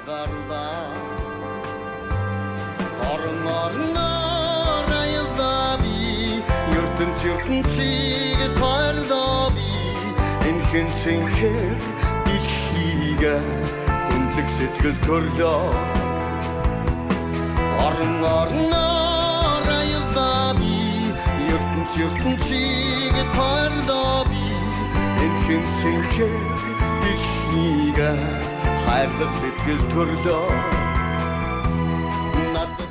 гарлаа. Орон орноор аяллаа би, ертөнц ертөнцийг тойрлоо би. Энхэн цэнхэр дэлхийг хүндлэг сэтгэл төрлөө. Орон орноор аяллаа би, ертөнц ертөнцийг тойрлоо би. Энхэн цэнхэр дэлхийг хайрлах сэтгэл төрлөө надад.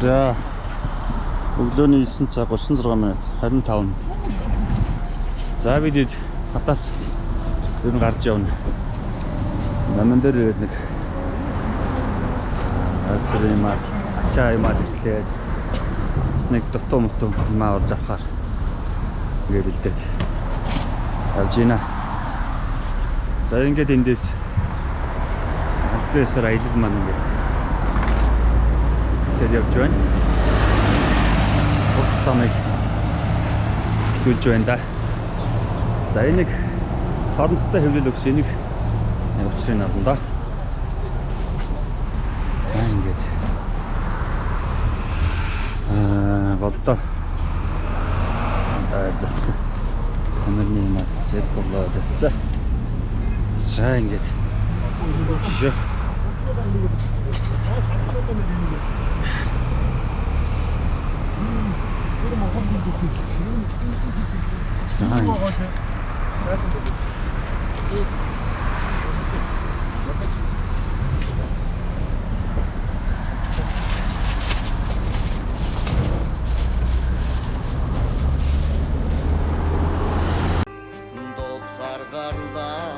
За, өглөөний 9 цаг 36 минут 25. За, бид хэд хатаас ер нь гарч явна. Номон дээр ирээд нэг азар юм аа, ачаа юм аа зэслээд бас нэг дутуу мутуу юм аа орж авахаар ингээ бэлдээд явж байна. За, ингээд эндээс албан ёсоор аялал маань ингээд тэгэхээр явж байна. Урт замыг эхлүүлж байна да. За, энийг соронцтой хэвлэл өгсөн, энийг нэг учрыг нь олно да. За, ингээд голдоо байлцсан. Камерны юм аа зэд болоод явцсан. За, ингээд жишээ. За, Дуулахаар гарлаа.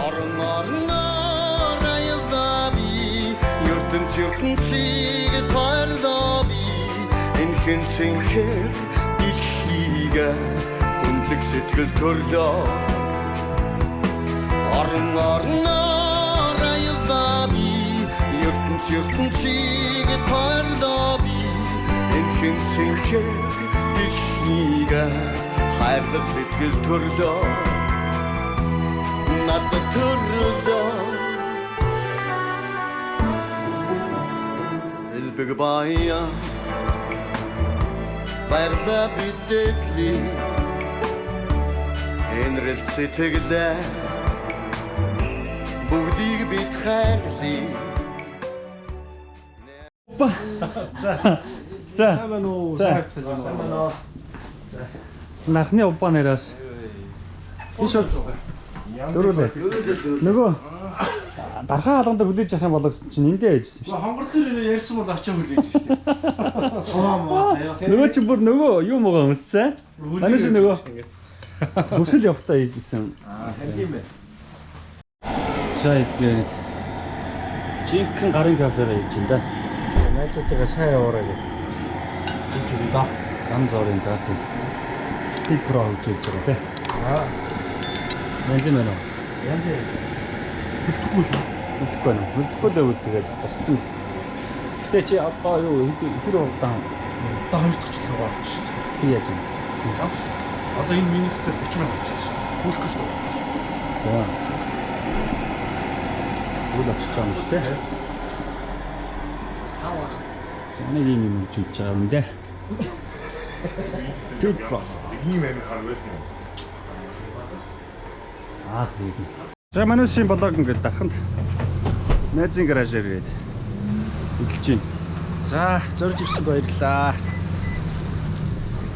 Орон орноор аяллаа би, ертөнц ертөнцийг тойрлоо би. Энхэн цэнхэр дэлхийг хүндлэг сэтгэл төрлөө. Орон орноор аяллаа би, ертөнц ертөнцийг тойрлоо би. Энхэн цэнхэр дэлхийг хайрлах сэтгэл төрлөө надад төрлөө. Элбэг баян баярлаа бидэтлээ, энэрэл сэтгэлээ бүгдийг бид хайрлаа. За. Сайн байна уу? За. Сайн авчихсан юм. Сайн байна уу? Нархны убаа нараас. Биш үү? Дөрүүлээ. Нөгөө дархаа хаалган дээр хүлээж авах юм болоо гэсэн чинь эндээ яжсэн шүү. Хонгор дээр ярьсан бол очиж хүлээж штэ. Цуваа маа. Дээ. Нөгөө чи бүр нөгөө юу мөгөө өмссөн. Манай шиг нөгөө төсөл явахтаа хийжсэн. Аа, ханд юм бэ. За, идэв. Жинхэнэ гарын кафега хийж байна да. Найзуудтайгаа сайн яваарай гэх. Үгүй юм да. Зам зоорын кафе. Speed Pro хөгжүүлж байгаа тий. Аа, Янз юм байна уу? янз янз. Хөтөхгүй шүү. Үлдэхгүй байна. Үлдэхгүй л байвал тэгэл бас үл. Гэтэ чи одоо юу хэр удаан Одоо хоёр дахь жилээр орж шүү. би яаж юм? Авс. Одоо энэ минутээр 30 мянга авчихсан шүү. Хүлэхгүй шүү. За. Үл очиж байгаа юм шүү дээ. За, нэг юм юм хөгжүүлж байгаа юм дээ. Speed Pro. Ийм амир хар байсан юм. Аа, тийм. За, манайшийн блог ингээд дарханд найзын гаражаар ирээд эхэлж байна. За, зорж ирсэн баярлалаа.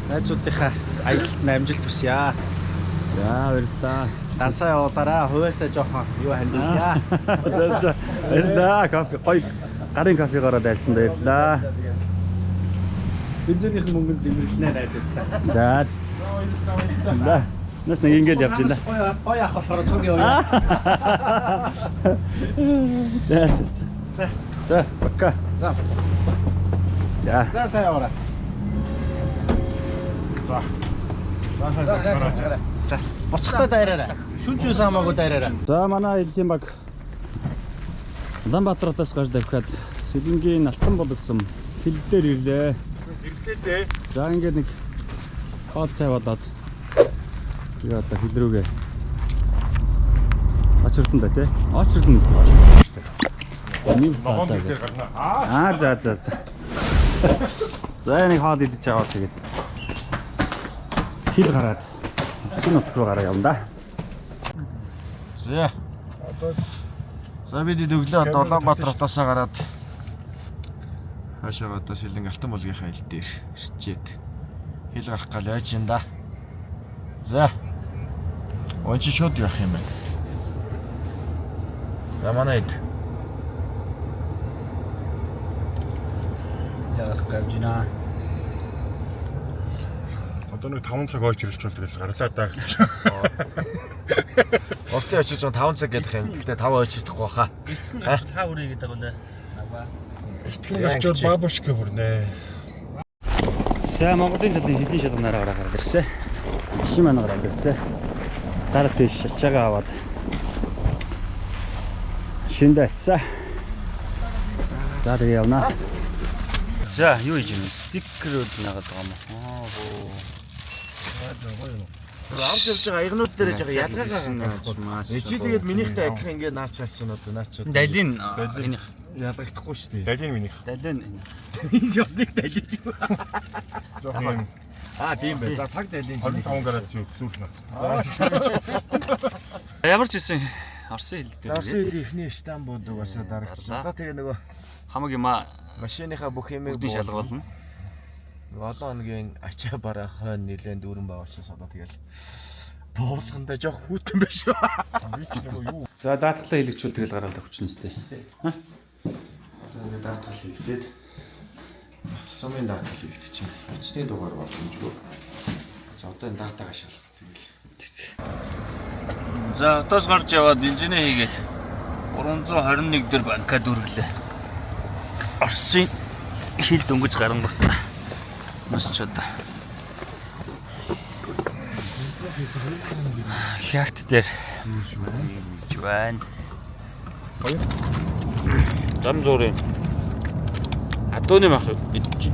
Найзуудынхаа аялалд нь амжилт хүсье. За, баярлалаа. Дансаа явуулаарай. Хувиасаа жоохон юу хандуулъя. За, баярлалаа. Кофе гоё гарын кофе гараад айлсан, баярлалаа. Бензинийх мөнгөнд дэмэрлэнэ найзуудтай. За. За. Нас нэг ингэж явж байна. Гоё гоё ах болохоор цуг явъя. За. За. За, пока. За. За. За, сайн яваарай. За. За, сайн яваарай. За. Буцахтаа дайраарай. Шүн чүс хамаагүй дайраарай. За, манай аяллаа баг Улаанбаатар хотоос гарч давхиад Сэлэнгийн Алтан болгосон хил дээр ирлээ. Ирлээ дээ. За, ингээд нэг хоол цай болоод тэгээ одоо хил рүүгээ Очрлон да тий. Очрлон гэдэг байна шүү дээ. За New Ногоон Plaza дээр гэдэг. гарна. Аа Аа за за за. За нэг хоол идэж аваад тэгээд хил гараад Орсын нутг руу гараа явна да. За. За бид өглөө одоо Улаанбаатар хотоосоо гараад хаашаа одоо Сэлэнг Алтан булгийнхаа хил дээр ирчээд хил гарах гал яаж юм да. За. Он чи шууд явах юм байна. За манай хэд Яах гэж байна. одоо нэг 5 цаг ойчрлчвал тэгэл гарлаа даа гэж. Орсын очиж 5 цаг гэдэг юм. Гэхдээ 5 ойчрдохгүй баха. Та хүрээ гэдэг юм да. Итгэн очиод бабушка хүрнэ. За Монголын талын хэдийн шалганаараа гараа гараад ирсэн. Машин маань гараад ирсэн. Дараа тийш шачаагаа аваад шиндэ атсан. За тэгээ явна. За юу хийж юм? Стикерүүд нагаад байгаа юм уу? Аа хөө. Амж явж байгаа аягнууд дээр жоо ялгаагаа гаргахгүй. Чи тэгээд минийхтэй адилхан ингээд наач чаас чинь одоо наач. Далин энийх. Ялгагдахгүй шүү дээ. Далин минийх. Далин энэ. Энэ ч бас нэг далиж. Жохон юм Аа тийм байх. За таг далийн 25 градус зүрх наа. Ямар ч гэсэн Орсын хил дээр. Орсын хилийн эхний штамбууд угаасаа дарагдсан. Одоо тэгээ нөгөө Хамаг юмаа машиныхаа бүх юмыг бүгдийг шалгуулна. Нөгөө олон хоногийн ачаа бараа хойно нэлээд дүүрэн байгаа учраас одоо тэгэл буулгандаа жоох хүүтэн байх шүү. За даатгалаа хийлгэчүүл тэгэл гараад өгчихнө сте. Одоо даатгал хийгдээд утас сумын даатгал хийгдчихэв. Утасны дугаар боломжгүй. За одоо энэ датагаа шалгах тэгэл. За хотоос гарч яваад бензинээ хийгээд 321 дээр банка дүүргэлээ. Орсын хил дөнгөж гарангуут нас ч одоо хягт дээр хийж байна. Зам зуурын адууны мах идэж.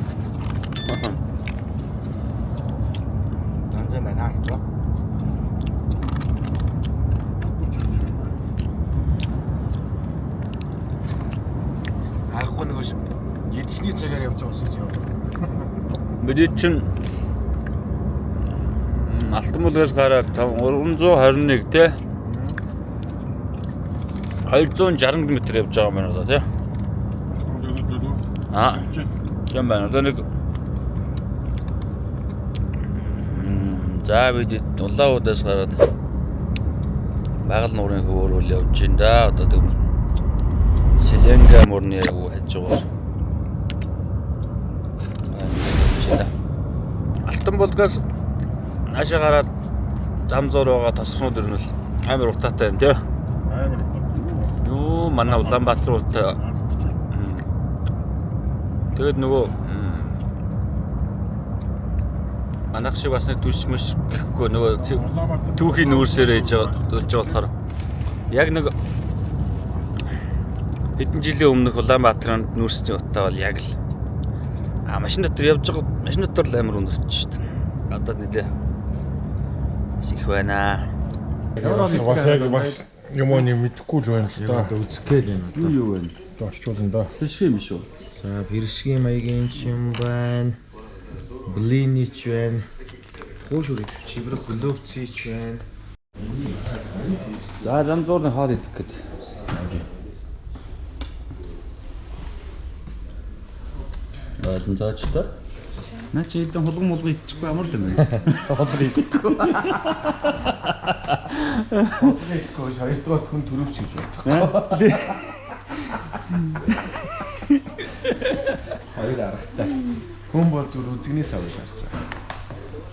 Данзан байна аа. Харахгүй нөгөө эзний цагаар явж байгаа усаж яв. Мэдээ чинь Алтан бүлгээс гараад 321 те 260 км явж байгаа юм байна одоо тий. Аа. Тийм байна. Одоо нэг за бид Улаанбаатараас гараад Байгаль нуурын хөвөөр явж байна да. Одоо тэгвэл Селенга мөрний яг хажуугаар явж байна. Алтан булгаас наашаа гараад зам зуур байгаа тосгонууд ер нь л амар утаатай юм тий. Амар. Юу манай Улаанбаатар утаа. Тэгээд нөгөө манайх шиг бас нэг дүрс мөс гэхгүй нөгөө түүхийн нүүрсээр ээж байгаа дөлж байгаа болохоор яг нэг хэдэн жилийн өмнөх Улаанбаатарын нүүрсний утаа бол яг л а машин дотор явж байгаа машин дотор л амар өнөрч шүү дээ. Одоо нэлээ бас их байна. Бас яг бас юм уу нэг мэдэхгүй л байна л да. Одоо үзэх гээл юм. Юу юу вэ? Одоо орчуулна да. Биш юм шүү. За пиршгийн маягийн ч юм байна. Блинич байна. Хуушүр чиврэг глөвцич байна. За зам зуурны хоол идэх гээд. Олон заачтай. Наа чи хэдэн хулган мулган идчихгүй амар л юм байна. Хулган идэхгүй. Тэгэхгүй хоёрдугаар хүн төрөвч гэж бодох. Хоёр аргатай. Хүн бол зүр үзгнээс авах шаарч байгаа.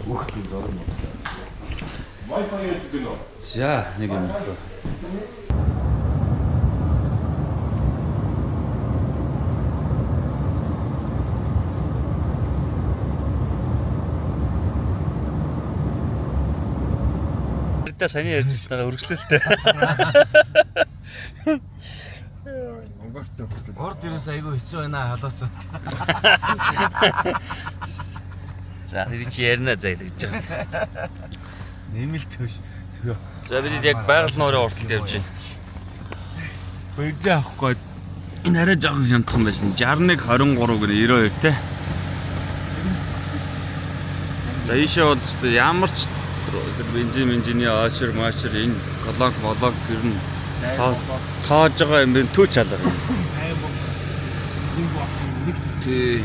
Өөхтөн зураг юм. Wi-Fi гэдэг нь. За нэг юм. Тэ саний ярьж байгаа өргөжлөлтэй. Унгартай хөрч. Урд ерөөс айгүй хэцүү байна халууцсан. За тэр чи ярина за гэж байгаа. Нэмэлт хөш. За бид яг байгаль нуурын урталд явж байна. Бензин авах гээд энэ арай жоохон хямдхан байсан. 61 23 гэнэ 92 те. За ийшээ бол өстой ямар ч тэр бензин бензиний очер мочер энэ колонк молонк ер нь тоож байгаа юм бэ түүч алга юм. Тий.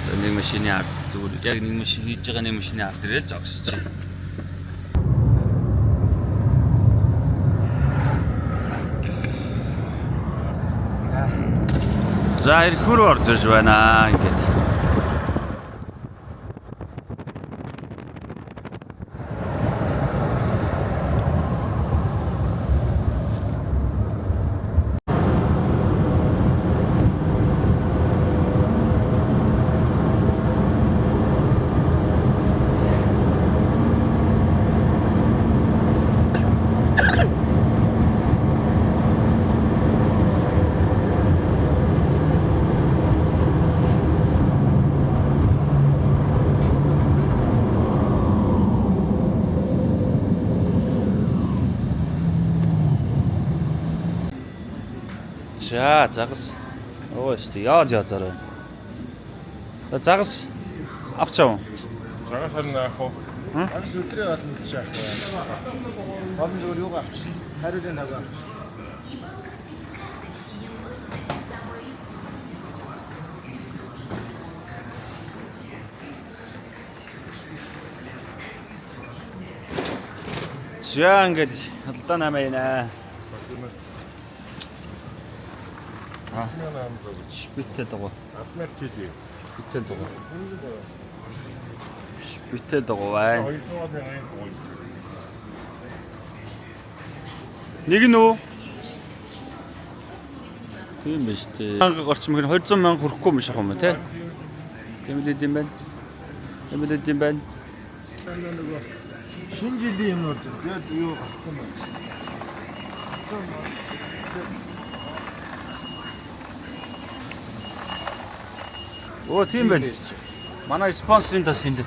За нэг машины ард зүгээр яг нэг машин хийж байгаа нэг машины ард ирээд зогсож байна. За ирэхүү рүү орж ирж байна ингээд. За загас. Оо өстой яа яа зараа. За загас авч чав. Загас харин яах вэ? Агс өдрөө олон тийш яах вэ? Олон зүгээр юугаа авчихсан. Хариулын тавгаа авчихсан. За ингээд худалдаа 8 байна. А. Шпитэ дугуй. Адмер чиди. Шпитэ дугуй. Шпитэ дугуй байна. 200 мянга гоо. Нэг нь үү? Тийм биш үү. Мянга орчим хэрэг 200 мянга хүрэхгүй юм шиг юм уу те? Тийм л идэм байна. Тийм л идэм байна. Шинэ жилийн юмнууд тэгээд юу гарсан байна. Оо тийм байна. Манай спонсорын тас энд.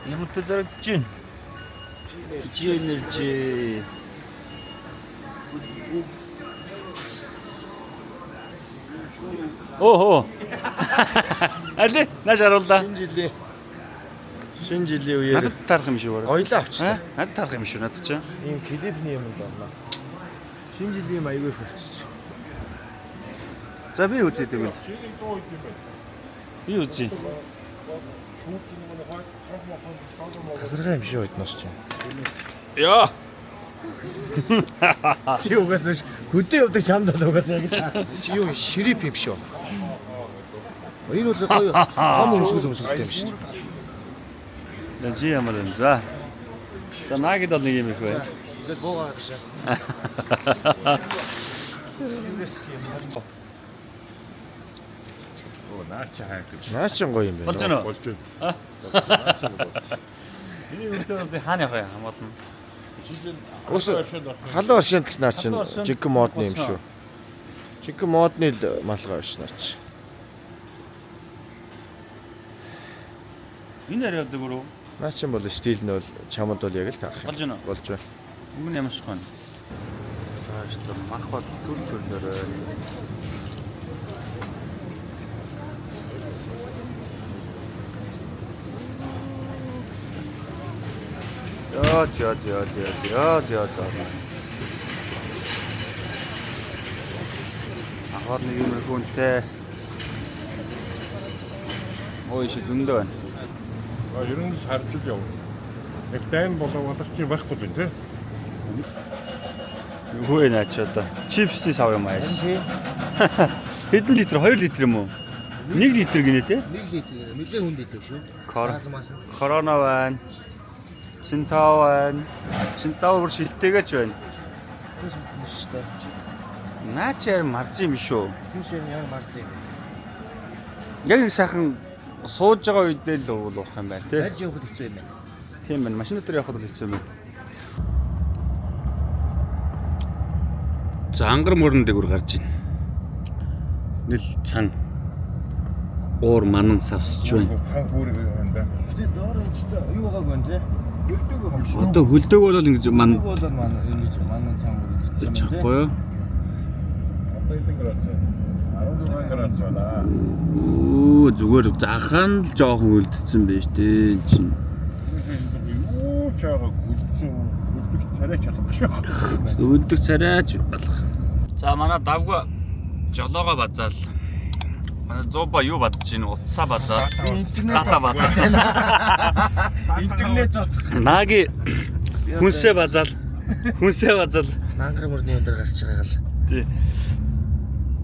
Юмтай зарагдаж байна. G Energy. Оо. Аль нааш харуулда. Шинэ жилийн шинэ жилийн үеэр Надад таарах юм шиг байна. гоёлоо авчихсан. Надад таарах юм шүү надад чи. Ийм клипний юм байна. Шинэ жилийн юм аягүй их болчих. За би үзье тэгвэл. Би үзье. Тасархай юм шиг байднаас чи. Яа. Чи угаасаа хөдөө явдаг чамд бол угаасаа яг таарсан. Чи юу ширип юм шүү. Энэ бол гоё том өмсгөл өмсгөлтэй юм шүү. За чи ямар юм за. За наагд бол нэг юм их байна. Ингээд буугаа гаршаа. Оо наа чи хайх. Наа чи гоё юм байна. Болж байна уу? Болж байна. Миний өмсөөр бол хаана явах юм хамгаална. Ус халуун оршин тал наа чин жинхэнэ модны юм шүү. Жинхэнэ модны л малгай биш наа чи. Энэ арай зүгээр үү? Наа чин бол стил нь бол чамд бол яг л таарах юм. Болж байна уу? Болж байна. Өмнө ямар шиг байна? За өстө мах бол төр төрлөөр байна. Яа зя зя зя зя зя зя. Ахвар нэг юм хүнтэй. Ой ши зөндөө байна. А ер нь харж л явна. Яг дайн болоо вадарч байхгүй юм тий. Юу вэ наа чи одоо? Чипсний сав юм ааш. Хэдэн литр? 2 литр юм уу? 1 литр гинэ те? 1 литр нэлээд хүнд идэв шүү. Корона байна. Цинтао байна. Цинтао бүр шилтэйгээч байна. Наа чи яар марз юм шүү. Биш яг марсан юм. Яг нэг сайхан сууж байгаа үедээ л уух юм байна те. Барьж явахд хэцүү юм байна. Тийм байна. Машин дээр явахад бол хэцүү юм байна. За ангар мөрөн дээгүүр гарч байна. Нил цан уур манан савсч байна. Цан хүүрэг юм байна. Гэтэ доор энэ ч юу байгааг байна те. Хөлдөг юм шиг. Одоо хөлдөг бол ингэж ман Хөлдөг бол маань ингэж манай цан үргэлж ирсэн юм те. чихгүй юу? Одоо хэдэн градус вэ? 16 градус байна. Оо, зүгээр захан л жоохон үлдсэн байж тээ эн чинь. Юу ч байгаа гүлцэн гүлдэх царай чалах шиг. Үлдэх царайч болох. За манай давга жолоогоо базаал. Манай зуба юу бадж гин утсаа базаа. Дата базаа. Интернет зоцох. Наги хүнсээ базаал. Хүнсээ базаал. Нангар мөрний өндөр гарч байгаа л. Тий.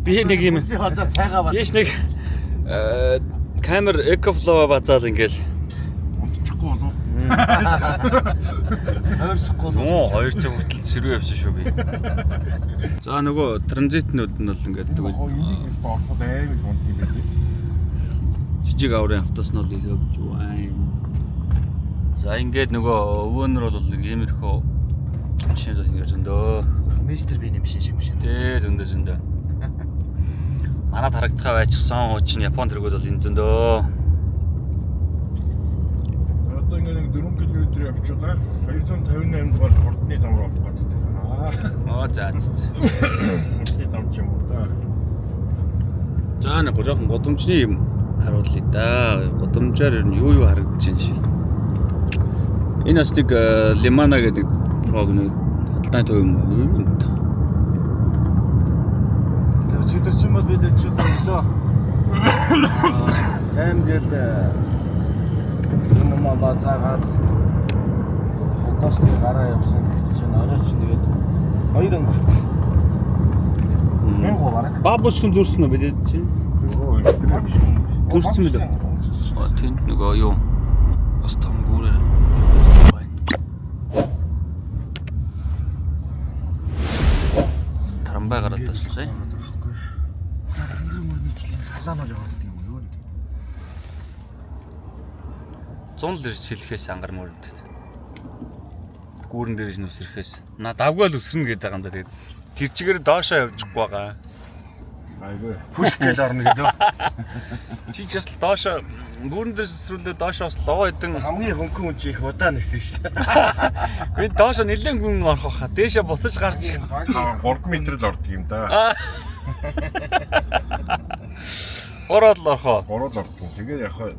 Би нэг юм Хүнсээ базаа цайгаа базаа. Биш нэг камер EcoFlow базаал ингээл. Унтчихгүй болов. Ойрсохгүй Оо 2 цаг хүртэл сэрүү явсан шүү би. За нөгөө транзитнүүд нь бол ингээд Яг энийг их ороход амар унт юм байна. жижиг аврын автобус нь бол их явж байна. За ингээд нөгөө өвөөнөр бол нэг иймэрхүү шинэ зүйл ингэж зөндөө. Мистер Би юм шиг юм шиг. Тэ зөндөө зөндөө. Манад харагдахаа байчихсан хуучин Японд тэргүүд бол энэ зөндөө. Одоо ингээд нэг 4 км явчихлаа. 258 дугаар хурдны зам руу орох гэдэг. Аа, Оо за за. хурдны зам ч юм уу да. За нэг жоохон гудамжны юм харуулъя да. Гудамжаар ер нь юу юу харагдаж байна шил. Энэ бас нэг Лимана гэдэг тоог нэг худалдааны төв юм уу? Юу юм бэ? Тэгээ өчигдөр чинь бол бид чинь өглөө 8 гээл юм юм базаагаад хотоос нэг гараа явсан гэхэд чинь орой чинь тэгээд хоёр өнгөрт. 1000 бараг. Бабушкин зүрсэн үү бид чинь? Зөө интернет Зүрсэн мөлөө? Оо тэнд нөгөө юу бас том гүүрээр байна. Трамвай гараад таслах юм. Хангар мөрний жилийн салаанаар яваад юм уу юу нэг. 100 л ирж сэлэхээс ангаар мөрөнд. Гүүрэн дээрээс нь үсрэхээс. На давгүй л үсрэнэ гэдэг байгаа юм да тэгээд. Тэр чигээр доошоо явчихгүй байгаа. Айгүй. Хүлэх гээл орно гэдэг. Чи ч бас л доошоо гүүрэн дээрээс үсрүүлээ доошоо бас лоо хэдэн Хамгийн хөнгөн хүн чи их удаа нисэн шүү дээ. Би доошоо нэлээд гүн орох байхаа. Дээшээ буцаж гарч. 3 м л ордог юм да. Ороод л орох уу? 3 л ордог. Тэгээд яг хаа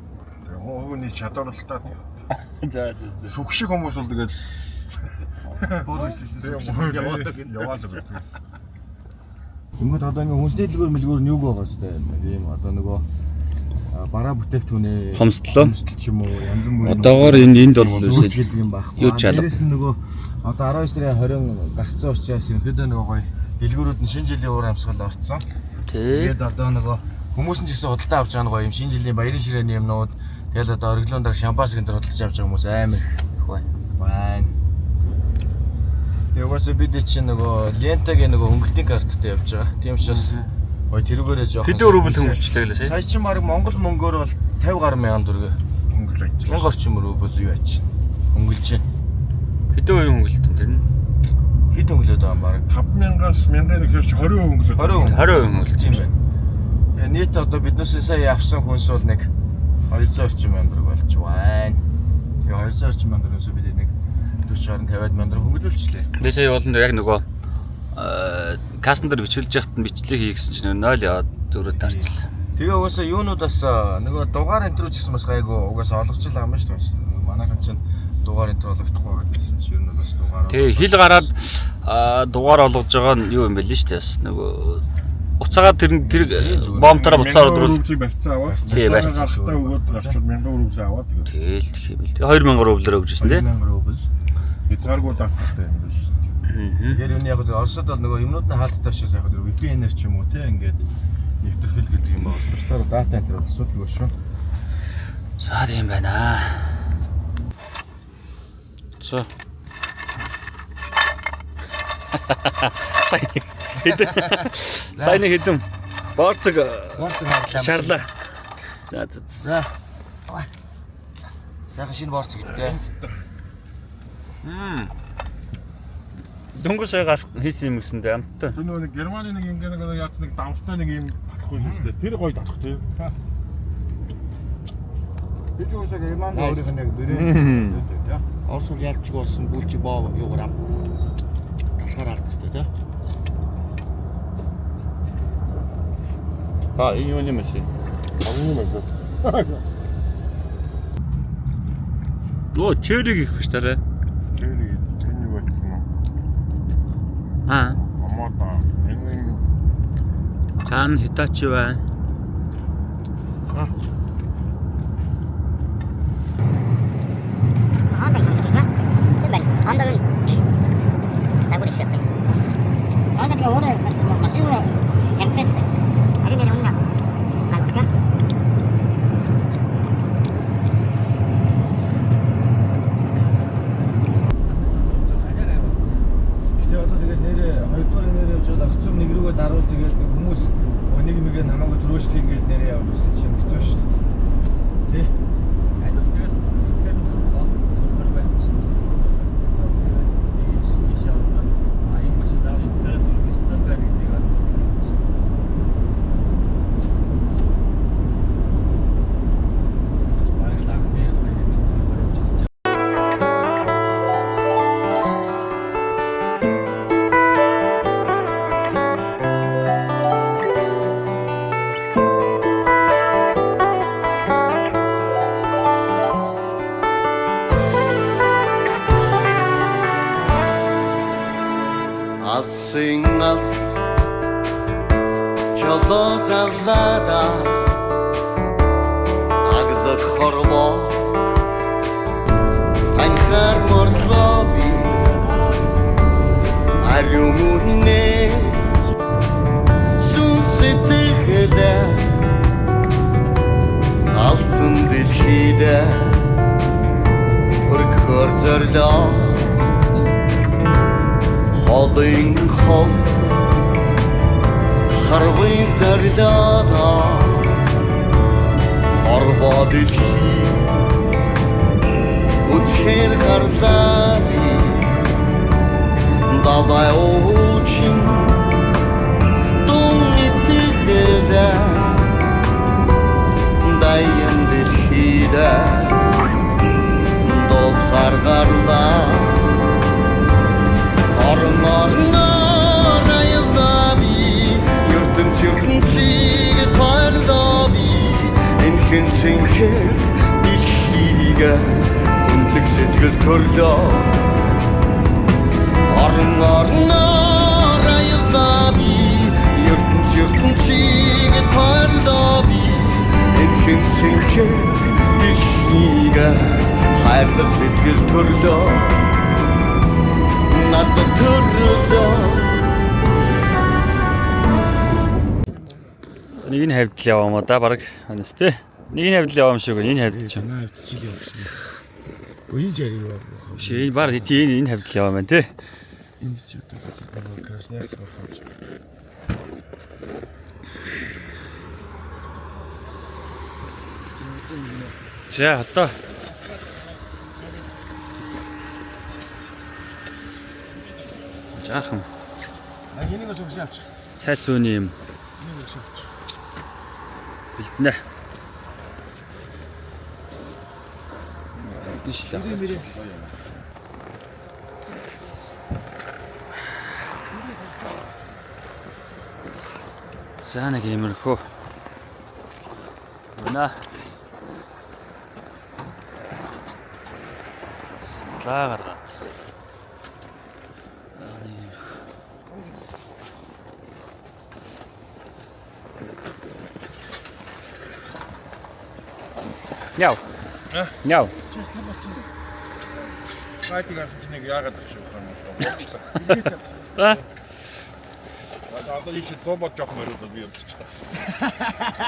хүний чадвар л та. За за за. Сүх шиг хүмүүс бол тэгээд Боор өссөн сүх яваадаг гэдэг. Яваал гэдэг. Ингүүд одоо ингээ хүнсний дэлгүүр мэлгүүр нь юг байгаа сте. Ийм одоо нөгөө бараа бүтээгдэхүүнээ Хомсдлоо. хомсдол ч юм уу янз бүрийн Одоогоор энэ энд бол зүүрсгэлдэг юм байхгүй. юу ч алга. Дээрээс нь нөгөө одоо 19 сарын 20 гарцсан учраас ерөнхийдөө нөгөө гоё дэлгүүрүүд нь шинэ жилийн уур амьсгалд орцсон. Тий. Тэгээд одоо нөгөө хүмүүс нь ч гэсэн худалдаа авч байгаа нь гоё юм шинэ жилийн баярын ширээний юмнууд тэгэл одоо ориглон дээр шампанс гэнтэр худалдаж авч байгаа хүмүүс амар их байна. Байна. Тэгээ угаасаа бид чинь нөгөө лентагийн нөгөө хөнгөлтийн карттай явж байгаа. Тийм учраас гоё тэрүүгээрээ жоохон Хэдэн рубль хөнгөлчлээ гэлээ сая? Сая чинь баг Монгол мөнгөөр бол 50 гаруй мянган төгрөг. Хөнгөл ажил. 1000 орчим рубль юу яач. Хөнгөлж чинь. Хэдэн хувийн хөнгөлт тэр нь? Хэд хөнгөлөд байгаа юм баг? 5000-аас 1000 гэхээр 20 хөнгөлөд. 20 20% хөнгөлт Тийм байна. Тэгээ нийт одоо биднээс сая авсан хүнс бол нэг 200 орчим мянган төгрөг болж байна. Тэгээ 200 орчим мянган төгрөгөөс бид нэг 40 гаруй 50 мянган төгрөг хөнгөлүүлчихлээ. Би сая болонд яг нөгөө кассан дээр бичүүлж яхад нь бичлэг хий гэсэн чинь 0 яваад зөрөө тарчлаа. Тэгээ угаасаа юунууд бас нөгөө дугаар энтрүү ч гэсэн бас гайгүй угаасаа олгож л байгаа юм шүү дээ. Манайхан чинь дугаар энтрүү олгохдохгүй байгаа гэсэн чинь ер нь бас дугаар. Тэгээ хил гараад дугаар олгож байгаа нь юу юм бэ лээ шүү дээ бас нөгөө буцаагаад тэр тэр бомтараа буцаа ороод ирвэл рублийг барьцаа аваад. Тий, барьцаа. Гарахтаа өгөөд гарчвал 1000 рубль аваад тэгээд тэгэл гэх юм бэл. 2000 рублээр өгч ирсэн тий. 2000 рубль. хязгааргүй даттай юм биш шүү дээ. Тэгэхээр юуны яг зөв Оросод бол нөгөө юмнууд нь хаалттай учраас яг зөв VPN-ээр ч юм уу те ингээд нэвтрэх гэдэг юм байна. Бусдаар дата энтер бол асуудалгүй шүү. За тийм байна. За. Сайн хэдэн. Сайн хэдэн. Борцог Борцог харлаа. шарлаа. За за. За. Сайхан шинэ борцог гэдээ. Дөнгөж сая гас хийсэн юм гэсэндээ амттай. Тэр нөгөө нэг Германы нэг ингээ нэг яат нэг давстай нэг юм татах байсан шүү дээ. Тэр гоё татах тий. Би ч уусаа Германд өөрийнх нь яг брэнд тий. Орос бол ялчг болсон бүлжи боо юугаар ам талхаар алдартай тий. А энэ юуны машин? Оны машин. Оо, чериг их биш тарай. Тэр энэ юу байсан уу? Аа. Амата. Энэ Цаана Hitachi байна. Honda юм байна. Honda-г нь загвар их байхгүй. Honda тэгээ өөрөө машин руу ямтсан. Харин нэр үнэ. Гайхалтай. Гэтэ одоо тэгэл нэрээ хоёрдугаар нэрээ явж байгаа огцом нэг рүүгээ даруул тэгэл нэг хүмүүс нэг нэгэ хамаагүй төрөөжтэй ингээд нэрээ явах гэсэн чинь хэцүү шүү дээ. Тэ? Аль бол тэгээс тэгэхээр зүрхмөр байсан чинь ийж тийш явлаа. А энэ машин заавал энэ талаараа зүрх ёстой байна гэдгийг ойлгож байна. Бараг л анхны юм байна. Алсын алс чолоо заллада аглаг хорвоо таньхаар мордлоо би ариун мөрнээ сүн сэтгэлээ алтан дэлхийд өргөхөр зорлоо холын хол харвын зорлоо хорвоо дэлхий үцхээр гарлаа би далай уучин дун итгэлээ дайын дэлхийд дуулахар гарлаа. Орон орноор аяллаа би ертөнц ертөнцийг тойрлоо би энхэн цэнхэр дэлхийг хүндлэг сэтгэл төрлөө. Орон орноор аяллаа би ертөнц ертөнцийг тойрлоо би энхэн цэнхэр дэлхийг хайрлах сэтгэл төрлөө. Надад төрлөө. Нэг нь хавьдл яваа юм да баг анаас тий. Нэг нь хавьдл яваа юм шиг байна. Энэ хавьдл чинь. Наа хавьд чил явах шин. Үгүй энэ жариг явах. Биш энэ баг тий энэ энэ хавьдл яваа юм байна тий. Энд ч одоо Красноярск болох юм шиг. За одоо жаахан А энийг бас өгсөн авчих. цай зүүнний юм Энийг өгсөн авчих. бэлтнэ. Биш л. За нэг иймэрхүү. Мана. Саналаа гаргаад. Аа, нэг иймэрхүү. Няв. Няв. Сайтыг авсан чинь нэг яагаад ах шиг байна юм бэ? А? Одоо ийш зобод жоох мөрөд би явчихлаа.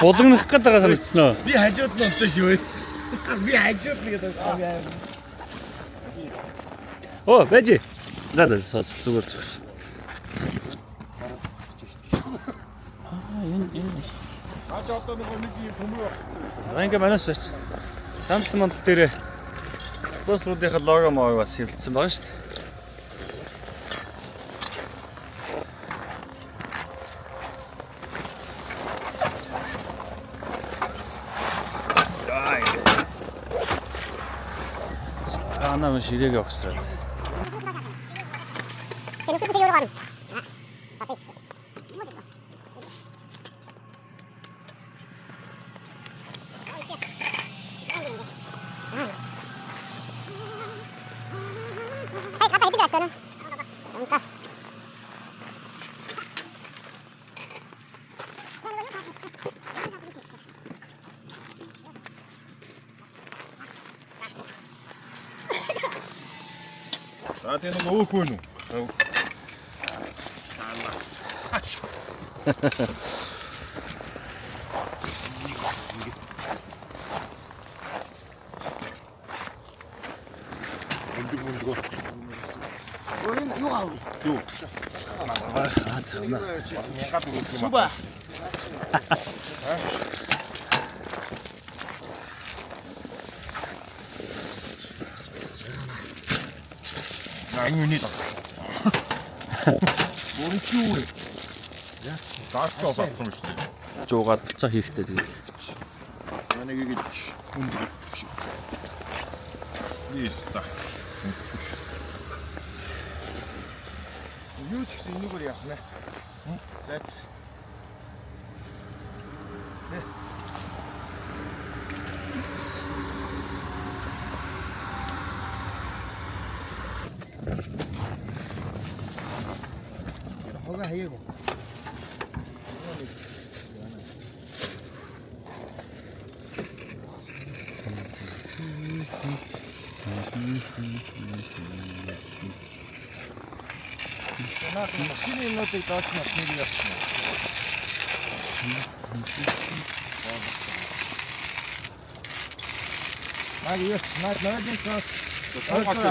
Булгнах гээд байгаа санагдсан уу? Би хажууд нь унтсан шүү. Би хажууд нь гэдэг. Оо, бэжи. За за за зүгээр зүгээр. Аа, энэ энэ. Аа чи одоо нөгөө нэг юм төмөр байх. За ингээ манаас шаач. Сандал мандал дээр спонсоруудынхаа лого моог бас хэвлэлсэн байгаа шүү дээ. Аа, наа ширээг огсраад. Тэгээ нүхтэй өөрөө гарна. Тэгээ нэг өөх вэ нү? Өндөг мөндөг. Энэ юу аав? Юу? Суба. Энэ үний даа. Өөр чи юу вэ? Даашлаа болсон шүү дээ. Жуугаад буцаа хийхтэй тэгээд. Нэг ингэж өндөг. Нийс за. Юу ч гэсэн энэгээр явах нэ. Зайц. Хога хаяаг. Наад машины юмнуудыг доош нь бас нэг явуулсан. Наад юу ч наад нойлын цаас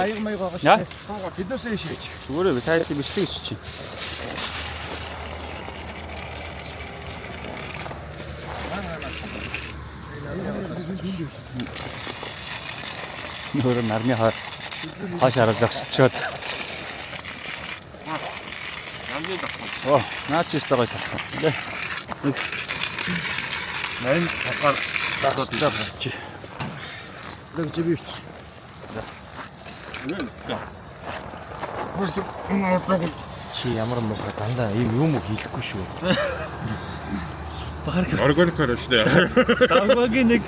аяг маяг байгаа шүү дээ. Тэднээсээ шийч. Зүгээр би тайлбар бичлэг чи чи. Нөр нарны хаар хаш хараа зогсчоод. Нарны давхар. Оо, наа чи өстой гоё тавхан. Лээ. Нэг 8 цагаар зогсдоо чи. Нэг жибивч. Чи ямар муухай дандаа ийм юм уу хийхгүй шүү. Бахар Органикаар шүү дээ. давгагийн нэг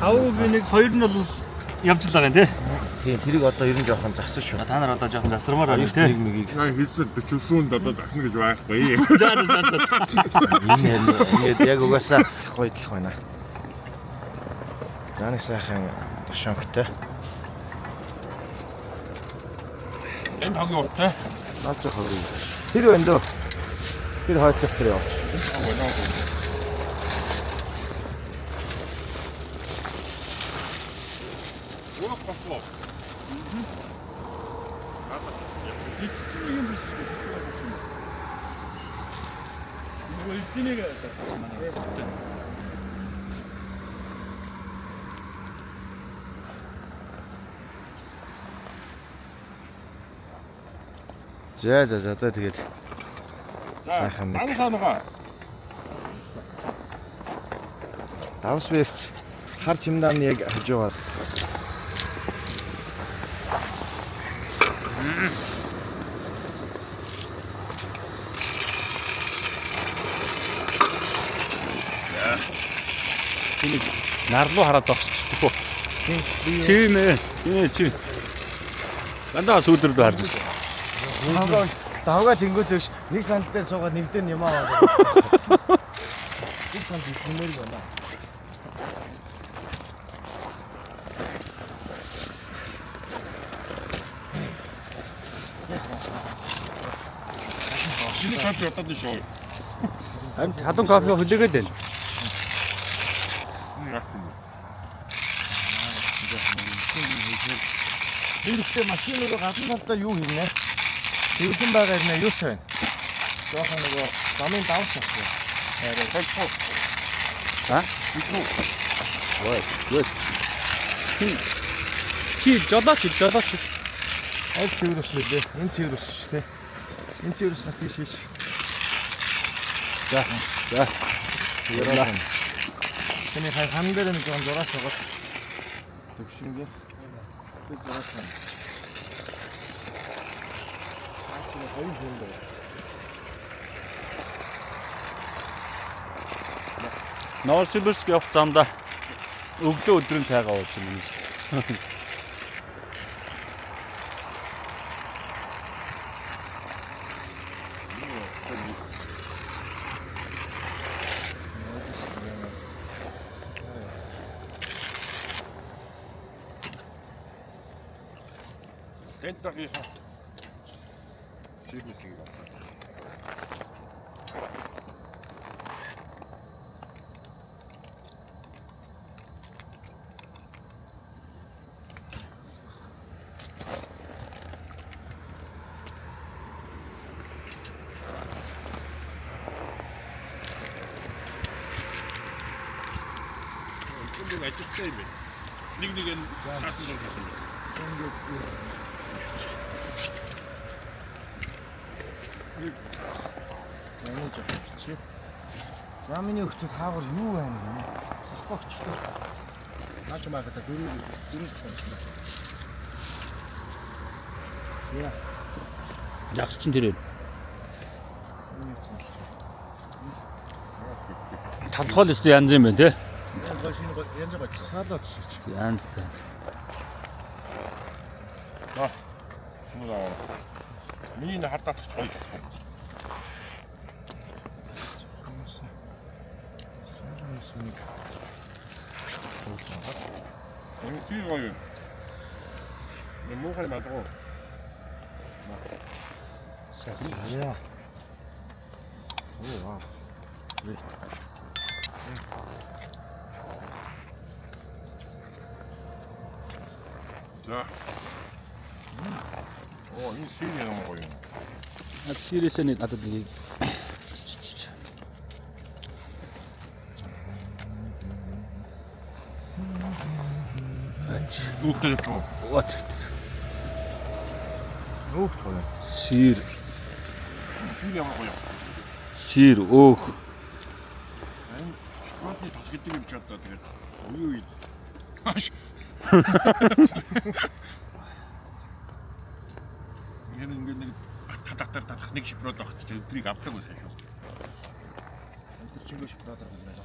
5-ын нэг 2 нь бол явж л байгаа юм тий. Тийм тэрийг одоо ер нь жоохон засан шүү. Та нар одоо жоохон засармаар байна Нэг тий. мөгийг Наа хэлсэн 40-нд одоо засна гэж байхгүй. За за за за. энэ ингээд яг угаасаа гоёдлох байна. За нэг сайхан тушонхтой. Энэ хогийн урттай. Наад зах хогийн. Тэр байна дөө. Тэр хойтлох тэр яваач. Өөр гослоо. Эцэг юм биш үү? Нөгөө эзэнийг манай. За за за одоо тэгээд Сайхан нэг. Дан санагаа. давс верч хар чимдааны яг хажуугаар Тэнийг нар руу хараад зогсчихдаг уу? Тийм ээ. Тийм чи. Дандаа сүүлрүү харж байна. Давгаа давгаа тэнгуут биш. Нэг сандал дээр суугаад нэг дээр нь юм аваад. Нэг сандал идмээр байна. Шинэ кофе удаад шүү. Харин халуун кофе хүлээгээд байна. Тэр ихтэй машин руу гадна талдаа юу хийнэ? Цэвэрлэн байгаа юм юу ч байна. Жохон нөгөө замын давс асуу. Арай толгой. А? Ой, юу. Чи жолооч, жолооч. Аль цэвэр ус вүлээ? Энэ цэвэр ус шүү дээ. Энэ цэвэр ус тийш хийш. За. За. Баярлалаа. Тэний хай хан дээр нэг жоон зураас байгаа. Төгшингээ. Би зураас хан. Аа чи хоёр хүн байна. Новосибирск явах замдаа өглөө өдрийн цайгаа ууж юм юм. Пентагийнхаа сервисийг авсан. Энэ ажилттай юм байна. Нэг нэг нь цаасан зам хийсэн байна. За энэ жоо чи. За миний өгтөг хаагур юу байна гэнэ? Сахгүй очихлоо. Наач маахата дөрөв дөрөв сахгүй. Яа, Загс чин тэр. энэ чинь. Талхол өстө янз юм байна те. Гой шинэ гой янз гой. Саалаа төсөж. Янзтай. Шинэ аа. Миний энэ хардаад гоё. Сүүнийг. Энэ тийм гоё. Нэг муухай мадгаа. Яа. Оо вау. Wait. За. Оо, энэ шинэ юм гоё. Над сирээсээ нэг надад нэг Ач. Үүхтэй явчих. What? Өөх гоё. Сир, Шинэ ямар гоё. сир өөх. Энэ шоколадны тос гэдэг юм чи одоо тэгээд уян үе. Ааш. Энэ ингээд нэг татактар татах нэг шоколад багт чи өдрийг авдаг байсан шүү. Тэр чингөө шоколадаар байна.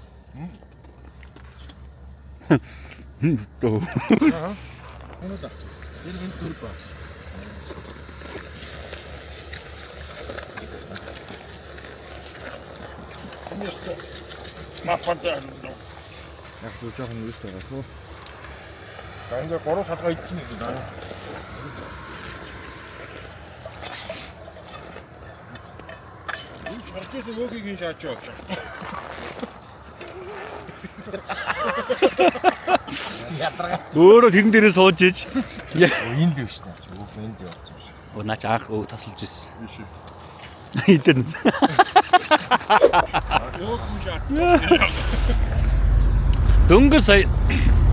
Дөө. Энэ удаа. Энэ энэ дөрөв ба. Энэ ястаа. Мафантай. Яг зүг жоохон юустай байгаа шүү. За ингээд гурван шалгаа идчихнэ гэдэг даа. Энэ харж байсан өөхийг ин шаачаа. Өөрөө тэрэн дээрээ сууж иж. Энд юу шнэ чи өөх энд юу болсон юм шиг. Оо наач анх тасалж ирсэн. Биш. Идэн. Өөх юм шаач. Дөнгөж сая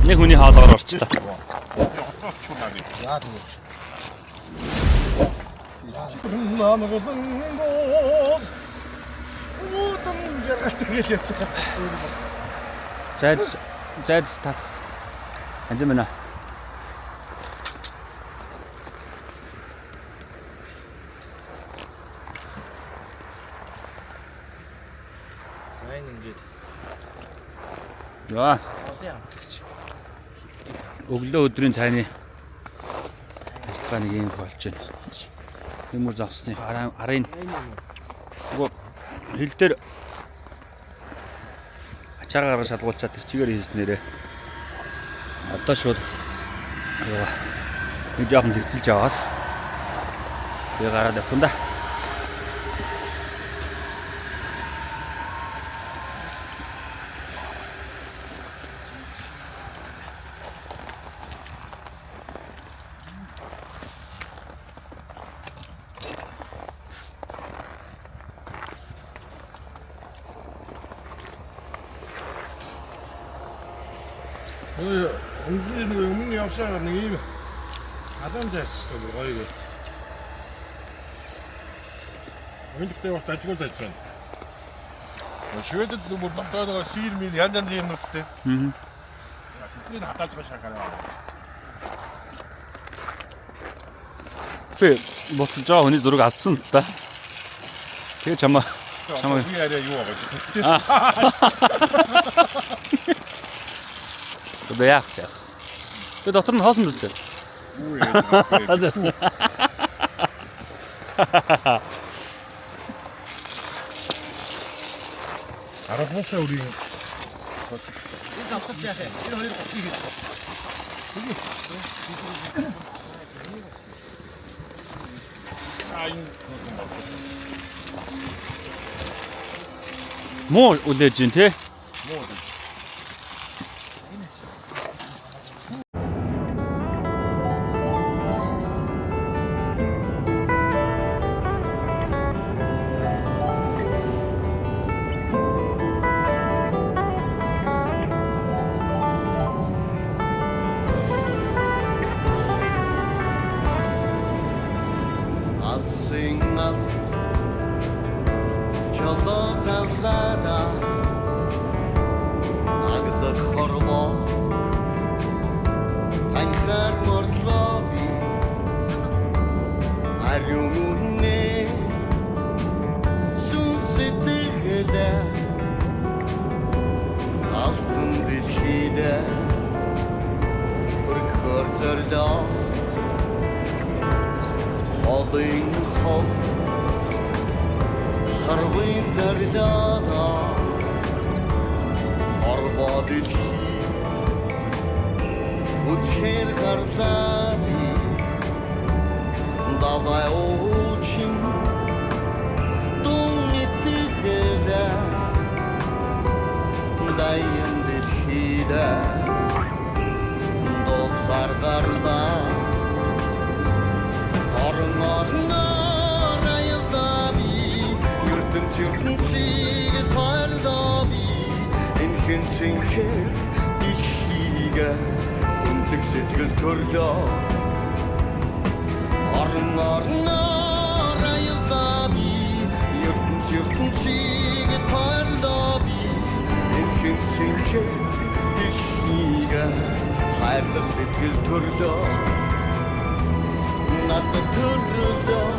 нэг хүний хаалгаар орчлоо. Хотооч чунаа гэж. Яа тэгвэл. Намаг Уудам жаргалтай гэж явчихаас. Зайд зайд тал. Анжим байна. Сайн ингээд Яа, олон амтлагч. өглөө өдрийн цайны ажиллагаа нэг юм болж байна. Юмөр зогсны арын нөгөө хил дээр ачаагаа гаргаж шалгуулчаад тэр чигээр хийснээрээ одоо шууд юугаа нэг жоохон зэгцэлж аваад тэгээ гараад явах юм да. Өнгөрсөн нэг өмнө явсаар нэг ийм адам зайстай бүр гоё гээ. Өнөөдөр бас дажгүй зайж байна. Шведэд нүмер дотор нэг сир мил янз янзын юмнуудтай. Аа. Тэднийг хатааж байгаа шахаа. Би буцалж байгаа хүний зураг алдсан л да. Тэгээ чамаа Чамаа- Би арай юу байгаа вэ? одоо яах вэ? Тэгээ дотор нь хоосон биз дээ. Юу яа. За. 13 сая өрийн Энэ завсарч яах юм? Энэ хоёр гутгийг хийж. Энэ болж. Муу үлээж гин те. Муу үлээж. Алсын алс чолоо заллада аглаг хорвоо танихаар мордлоо би ариун үнэ сүн сэтгэлээ алтан дэлхийд өргөхөр зорилоо холын хол харвын зорилоо хорвоо дэлхий үцхээр гарлаа би далай уучин дун итгэлээ дайын дэлхийд дуулахар гарлаа. Орон орноор аялдаа би ертөнц ертөнцийг тойрлоо би энхэн цэнхэр дэлхийг хүндлэг сэтгэл төрлөө. Орон орноор аялдаа би ертөнц ертөнцийг тойрлоо би энхэн цэнхэр дэлхийг хайрлах сэтгэл төрлөө надад төрлөө.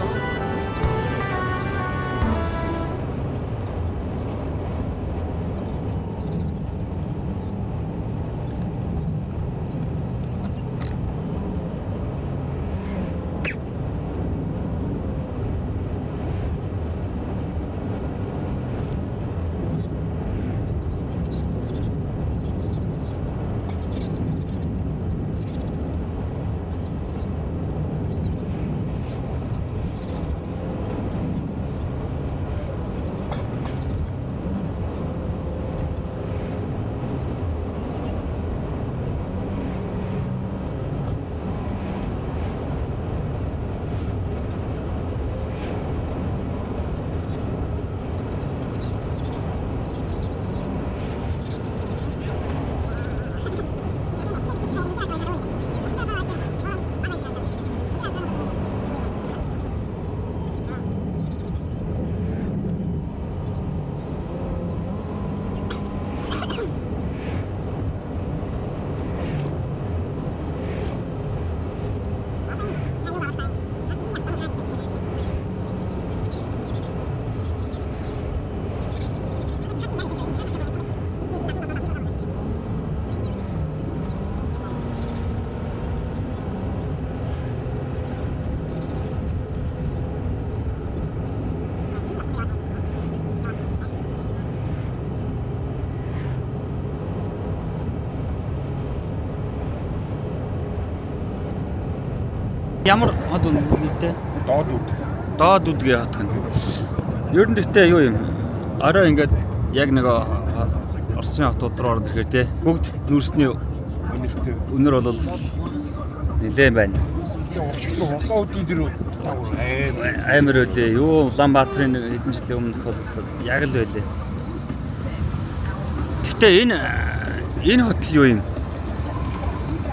Ямар хот нэртэй? Доод үд. Доод үдгээ хот гэнэ. Ер нь гэхдээ юу юм? Орой ингээд яг нэг Оросын хотууд руу ороод ирэхээр те бүгд нүүрсний Өнөртэй. өнөр бол нэлээд байна. Урагшлаг улаан үдийн тэр амар. Амар үлээ. Юу Улаанбаатарын нэг хэдэн жилийн өмнөх бол яг л байлээ. Гэхдээ энэ хотел юу юм?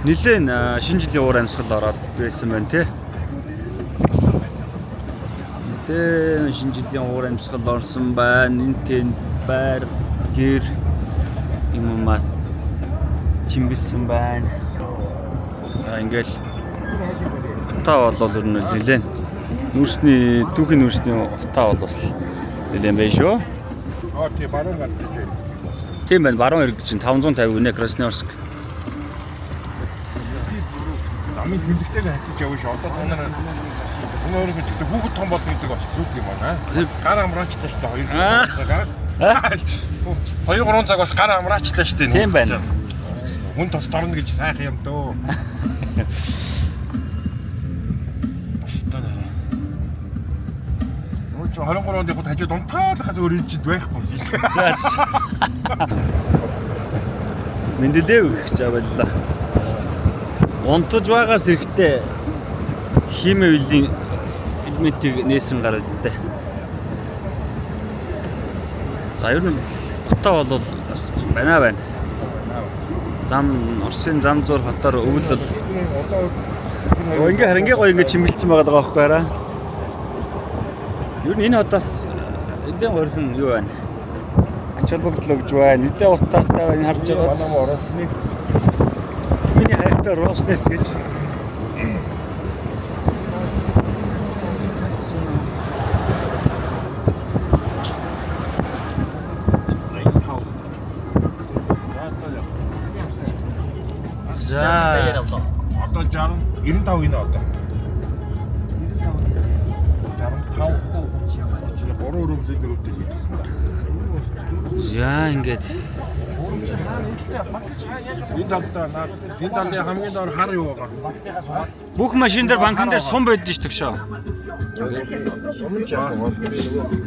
Нилээн шинэ жилийн уур амьсгал ороод байсан байна те. Нилээн шинэ жилийн уур амьсгал орсон байна. Энэ тэнд байр гэр юм юм чимбэлсэн байна. За ингээл утаа бол ер нь нилээн нүүрсний түүхийн нүүрсний утаа бол бас нилээн байна шүү. Аа тий баруун гар гэж байна. Тийм байна. Баруун эрэг чинь 550 үнэ Красноярск. Намын тэмдэгтэйг хатиж явна шүү. Одоо та нар хүн өөрөө мэддэг хүүхэд том болно гэдэг бас зүг юм байна. Гар амраачлаа шүү дээ 2 3 цаг. 2 3 цаг бас гар амраачлаа шүү дээ. Тийм байна. Хүн тос торно гэж сайхан юм дөө. 23 онд яг хажууд унтаалахаас өөр энэ чид байхгүй шээ. За. Менделеев гэж аваалаа. Унтаж байгаас эрэхтэй хими үеийн элементийг нээсэн гараад идэв. За ер нь утаа бол бас байна байна. Зам Оросын зам зуур хотоор өвөл бол ингээ харин ингээ гоё ингээ чимгэлцсэн байгаа даа байхгүй хараа. Ер нь энэ хотоос эндээ горхон юу байна? Ач холбогдол өгж байна. Нилээ утаатай байна харж байгаа. Миний хайртай Роснефт гэж. За. Одоо 60 95 гинэ одоо. 95 65 3 өрөм лидерүүдтэй хийжсэн да. За ингээд Энэ талдаа наад энэ талын хамгийн доор хар юу байгаа. бүх машин дээр банкн дээр сум байдсан шүү дээ.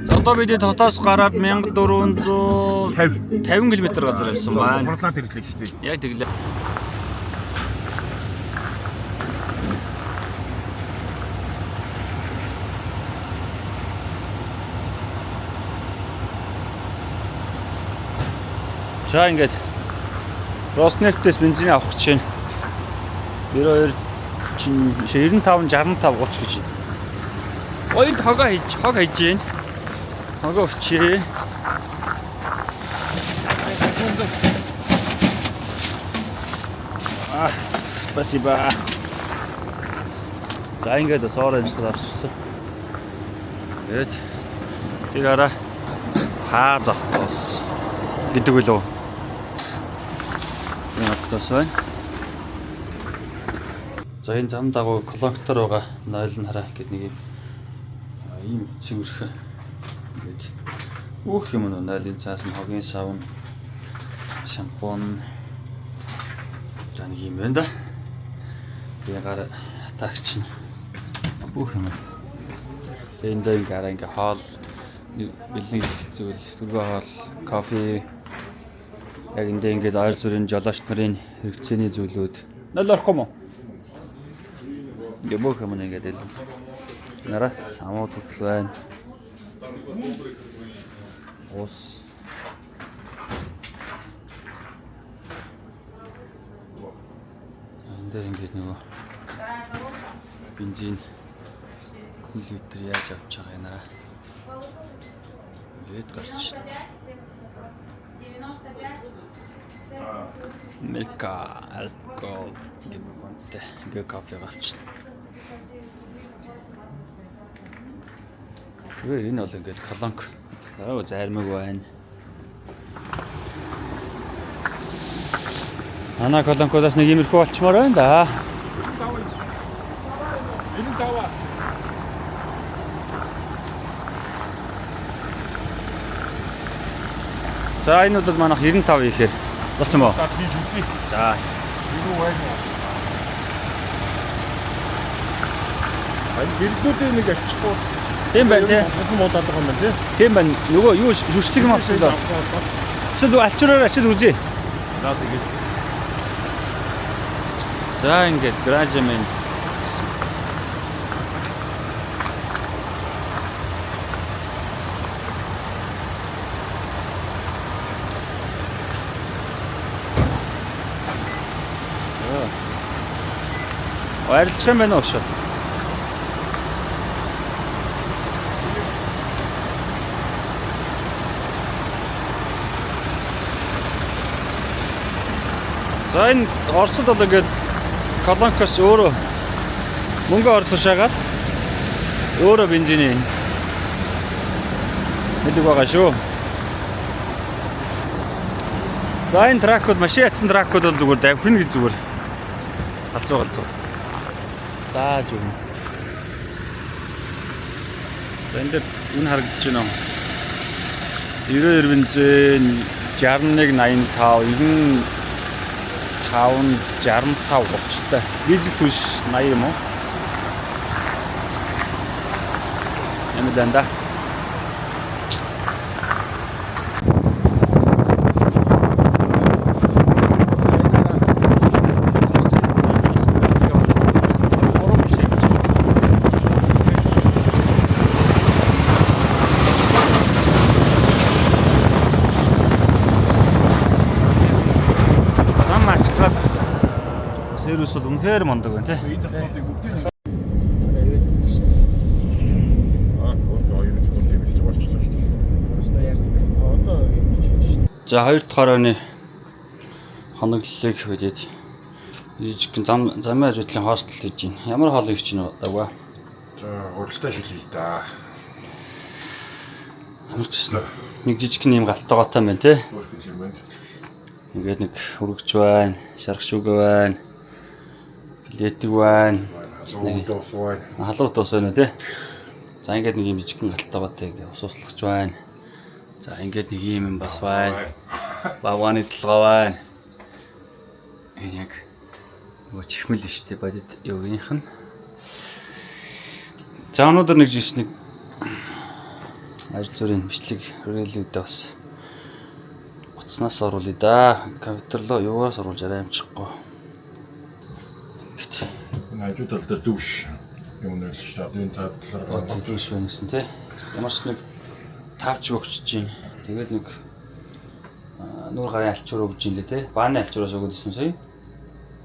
За одоо бид хотоос гараад 1450 км газар явсан байна. Хурдлаад ирлээ шүү дээ. Яг тэглээ. За ингээд Роснефтээс бензин авах чинь 92 чинь 95 65 30 гэж. Оёд хогоо хийж хог хийж гин. Хогоо өвчээ. А, спасибо. За ингээд соор ажиллах авчихсан. Тэгээд тэр араа хаа завтос гэдэг үлээ. Энэ автос байна. За энэ зам дагуу коллектор байгаа 0 нь хараа гэд нэг юм ийм цэвэрхэн ингээд бүх юм нь нойлын цаас нь хогийн сав нь шампунь за нэг юм байна да. Тэгээ гар атагч нь бүх юм. Тэгээ энэ дээр ингээ араа ингээ хоол бэлэн их зүйл түргэн хоол, кофе яг энэ дээр ингээд ойр зүрийн жолооч нарын хэрэгцээний зүйлүүд. Нол орохгүй мó? Ингээ бүх юм ингээд ил. Нараа самууд хүртэл байна. Ус. Энэ дээр ингээд нөгөө бензин литр яаж авч байгаа юм нараа. Ингээд гарч. Милка, алкогол гэх мэт ингээ кофе авчихна. Тэгээ энэ бол ингээд колонк. Аа зайрмаг байна. Ана колонкодаас нэг иймэрхүү болчмоор байна да. 95. За энэ бол манайх 95 ихээр болсон юм уу? За хийж үзье. За. Юу байна? Харин гэрдүүдээ нэг авчихгүй. Тийм байна тий. Босгон муудаад байгаа юм байна тий. Тийм байна. Нөгөө юу шүршдэг юм авсан доо. Эсвэл альчраар ачил үзье. За тэгээд За ингээд гражмен. За. Ойрлчих юм байна уу шүү? За энэ Оросд бол ингээд колонкос өөрөө мөнгө орлуушаагаад өөрөө бензиний мэддэг байгаа шүү. За энэ тракууд машин ятсан тракууд бол зүгээр давхина гэж зүгээр галзуу галзуу. Дааж өгнө. За энэ дээр энэ харагдаж байна уу? 92 бензин 61 85 95 65 30-тай. Дизель түлш 80 юм уу? Ямар дандаа. сервис бол үнэхээр мундаг байна тий. Энэ татварыг бүгдийг Аюул гэдэг шүү дээ. Аа, өөрөө хоёр секунд юм шиг болчихлоо шүү дээ. Красноярск. Одоо ингэж хийж шүү дээ. За хоёр дахь оройны хоноглолыг бидэд жижигхэн зам замын ажлын хостел хийж байна. Ямар хоол хийж байна даа? За, уралдаа шилжээ да. Ямар ч гэсэн нэг жижигхэн юм галтаагаатай байна тий. Өөрхөн юм байна. Ингээд нэг өргөж байна, шарх шүгэ байна. Плетэг байна. Халуун дус байна. Халуун тус байна уу тий. За ингээд нэг юм жижигхэн галтаагаатай ингээд ус услахч байна. За ингээд нэг юм юм бас байна. Бавгааны толгой байна. Энэ яг нөгөө чихмэл шүү дээ бодит юугийнх нь. За өнөөдөр нэг жиш нэг ажил зүрийн бичлэг хүрээлүүдээ бас утаснаас оруулъя да. Компьютер руу юугаас оруулж арай амжихгүй. Энэ хажуу талдаа дүүш юм нэлж шүү дээ. Энэ талаар Одоо дүүш байна гэсэн тий. Ямар ч нэг тавч өгч чинь. Тэгээд нэг нүүр гарын алчуур өгч юм лээ тий. Бааны алчуураас өгөөд ирсэн сая.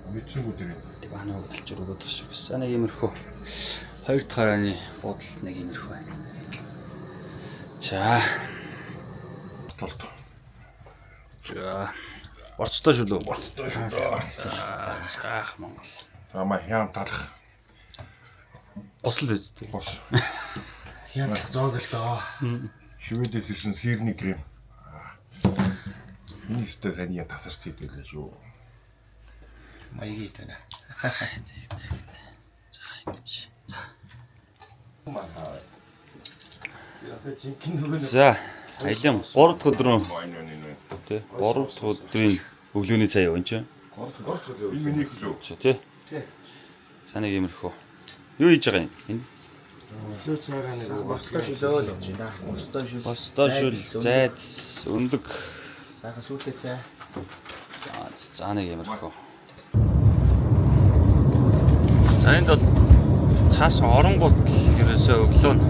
мэдсэнгүү тэр юм. Тэг бааны алчуур өгөөд байгаа шиг гэсэн. Нэг иймэрхүү. Хоёр дахь оройн буудалд нэг иймэрхүү байна. За. Тулт. За. Борцтой шүү лөө. Борцтой шүү дээ. Заах Монгол. Амаа хям талах. Госол үсттэй. Гос. Хямдлах зоог л доо. Шивэдээс ирсэн сирний крем. Энэ өстой сайн я тасарч идэв лээ шүү. Маягийн тань. За ингэж. Одоо жинхэнэ нөгөө За, аялан 3 дахь өдрөө Энэ энэ энэ. тий 3 дахь өдрийн өглөөний цай юу энэ чинь? 3 дахь өдөр. Энэ миний хөлөө. За тий. Тий. За нэг иймэрхүү. Юу хийж байгаа юм? Энэ Өглөө цайгаа нэг бостой шүлөө л явж байна. Бостой шүл. бостой шүл, зайц, өндөг. Сайхан сүүлтэй цай. За нэг иймэрхүү. За энд бол цаас оронгууд л ерөөсөө өглөө нь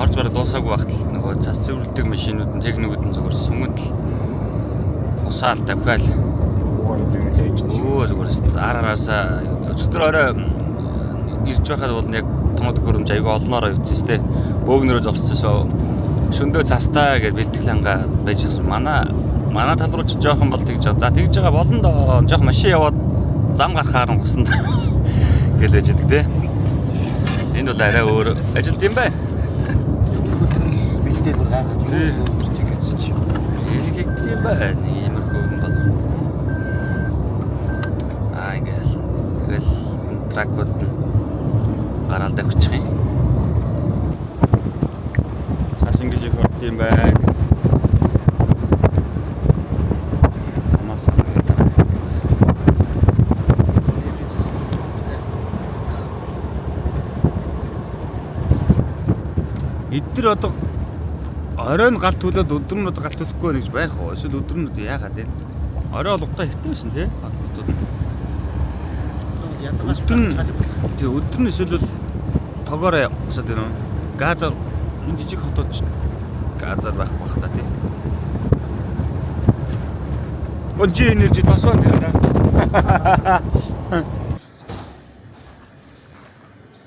орж бараг дуусаагүй байхад л нөгөө цас цэвэрлдэг машинууд нь техникүүд нь зүгээр сүмэнд л усаал давхиал Угаар дээр л өө зүгээр ар араасаа өчигдөр орой ирж байхад бол яг томод хөрөмж айгүй олноороо явчихсан шүү дээ. Бөөгнөрөө зогсчихсоо шөндөө цастаа гэж бэлтгэл хангаа байж байсан. Манай тал руу ч жоохон бол тэгж байгаа. За тэгж байгаа болно доо. Жоох машин яваад зам гарахаар нь гусан гэж байж байдаг те. Энд бол арай өөр ажилт юм байна. Бэлдээ бүр гайхаад юу өнгөрцгийг гэсэн чи. Энийг хийгдэх юм байна. Нэг иймэрхүү юм бол. Аа ингээл тэгэл тракууд нь гараал давхичих юм. Цаас ингэж их орд юм байна. Замаас аваад. Эдгээр одоо оройн гал түлээд өдөр нь одоо гал түлэхгүй байх гэж байх уу? Эсвэл өдөр нь одоо яагаад вэ? Орой бол удаа ихтэй байсан тий. Хотууд нь. Ядгаас Өдөр нь тий өдөр нь эсвэл бол тогоор усаад байна уу? Газар энэ жижиг хотууд чинь газар байхгүй бах та тий. Онжи энержи тосоо тэр да.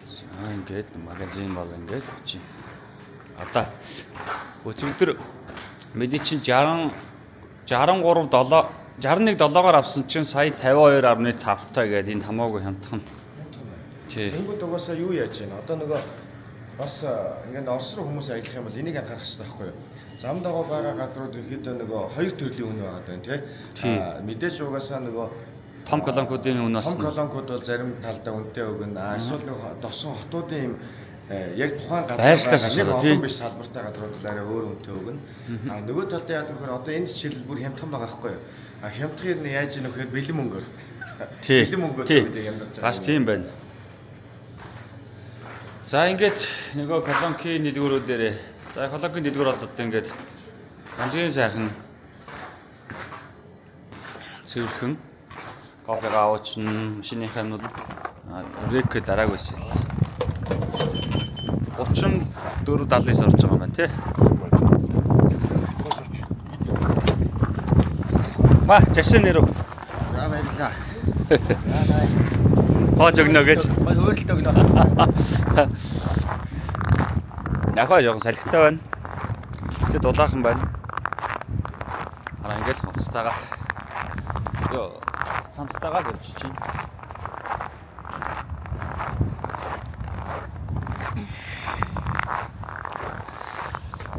За ингээд магазин бол ингээд чи. Одоо өчигдөр миний чинь 60 63 7 61 7-оор авсан чинь сая 52.5 таа гэдэг энэ хамаагүй хямдхан. Тий. Тэнгүүд угаасаа юу яаж байна? Одоо нөгөө бас ингээд Орос руу хүмүүс аялах юм бол энийг анхаарах хэрэгтэй байхгүй юу? Зам дагуу байгаа газрууд ерөөдөө нөгөө хоёр төрлийн үнэ байгаа даа тий. Тий. Мэдээж угаасаа нөгөө Том колонкуудын үнэ бас том колонкууд бол зарим талдаа үнэтэй өгнө. А эсвэл нөгөө досон хотуудын юм яг тухайн газар Байршлаас байгаа нэг асуугаа, тий. олон биш салбартай газрууд бол арай өөр үнэтэй өгнө. А нөгөө талдаа яадаг вэхээр одоо энэ жишээлбэл бүр хямдхан байгаа байхгүй юу? А хямдхан нь яаж ийнө вэхээр бэлэн мөнгөөр. Тий. Бэлэн мөнгөөр Тий. бид амьдарч байгаа. Бас тийм байна. За ингээд нөгөө колонкийн дэлгүүрүүдээр за колонкийн дэлгүүр бол одоо ингээд ганцын сайхан цэвэрхэн кофегаа аваачин машиныхаа юмнууд рек дарааг байсан. 34 79 орж байгаа юм байна тий. Ма жашаа нэрв. За баярлалаа. Хоож өгнө гэж. Гой хөөрөлт өгнө. Яг хаа жоохон салхитай байна. Гэтэ дулаахан байна. Хараа ингээл хувцастайгаа. Йоо, цамцтайгаа л явчих чинь.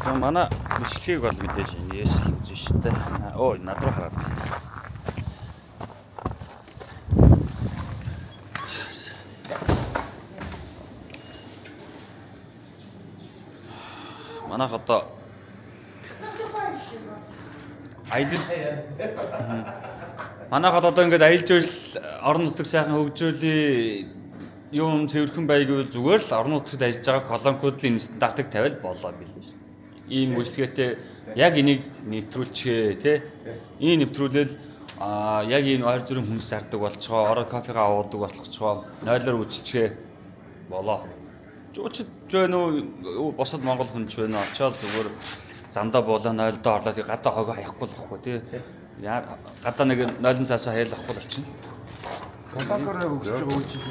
За манай бичлэгийг бол мэдээж энэс л үзэн штэ. Оо, над руу хараад байсан. Манайх одоо аялал. Манайх одоо ингээд аялал жуулчлал орон нутаг сайхан хөгжүүлээ юм цэвэрхэн бай гэвэл зүгээр л орон нутагт ажиллаж байгаа колонкууд л энэ стандартыг тавиал болоо билээ ш. Ийм үйлчлэгээтэй яг энийг нэвтрүүлчихээ тий. Энэ нэвтрүүлэл а яг энэ ойр зүрийн хүнс зардаг болцгоо, орой кофегаа уудаг болцгоо, нойлоор үйлчилчихээ болоо. Жуулчд байна уу, босод монгол хүн ч байна уу, очиод зүгээр замдаа буулаа нойлдоо орлоо тий гадаа хогоо хаяхгүй л байхгүй тий. Яа гадаа нэг нойлон цаасаа хаяал авахгүй л болчихно. Колонкоор өгсөж байгаа үйлчлэл.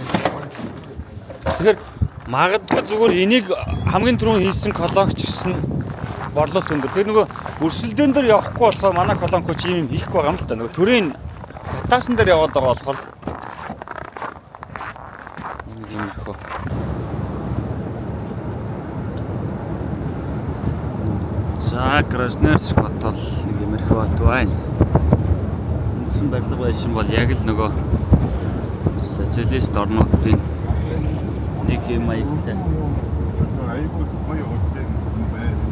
Тэгэхээр магадгүй зүгээр энийг хамгийн түрүүн хийсэн колонкч гэсэн борлуулалт өндөр. Тэр нөгөө өрсөлдөөн дээр явахгүй болохоор манай колонкоч ийм юм хийхгүй байгаа юм л та. Нөгөө төрийн татаасан дээр яваад байгаа болохоор нэг иймэрхүү. За Красноярск хот бол нэг иймэрхүү хот байна. Үндсэн барилга байшин бол яг л нөгөө социалист орнуудын нэг юм маягтай. Айгүй гоё хөдөө юм байна.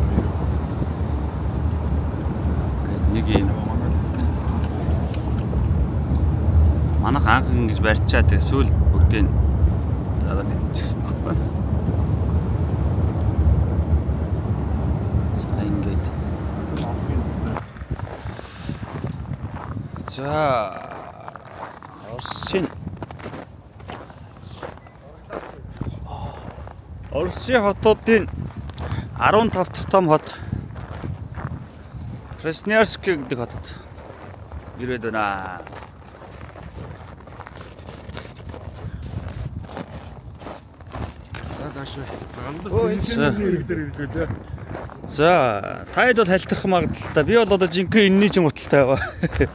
Нэг юм манайх анх ингэж барьчаа тэгээ сүүл бүгдийг зараад идчихсэн байхгүй. За ингээд. За Оросын хотуудын 15 дахь том хот Красноярск гэдэг хотод ирээд байна. За даашаа. Өө энэ хэрэг дээр ирдэг үү? За, таад бол халтарх магадлалтай. Би бол одоо жинхэнэ энэний ч юм уталтай байгаа.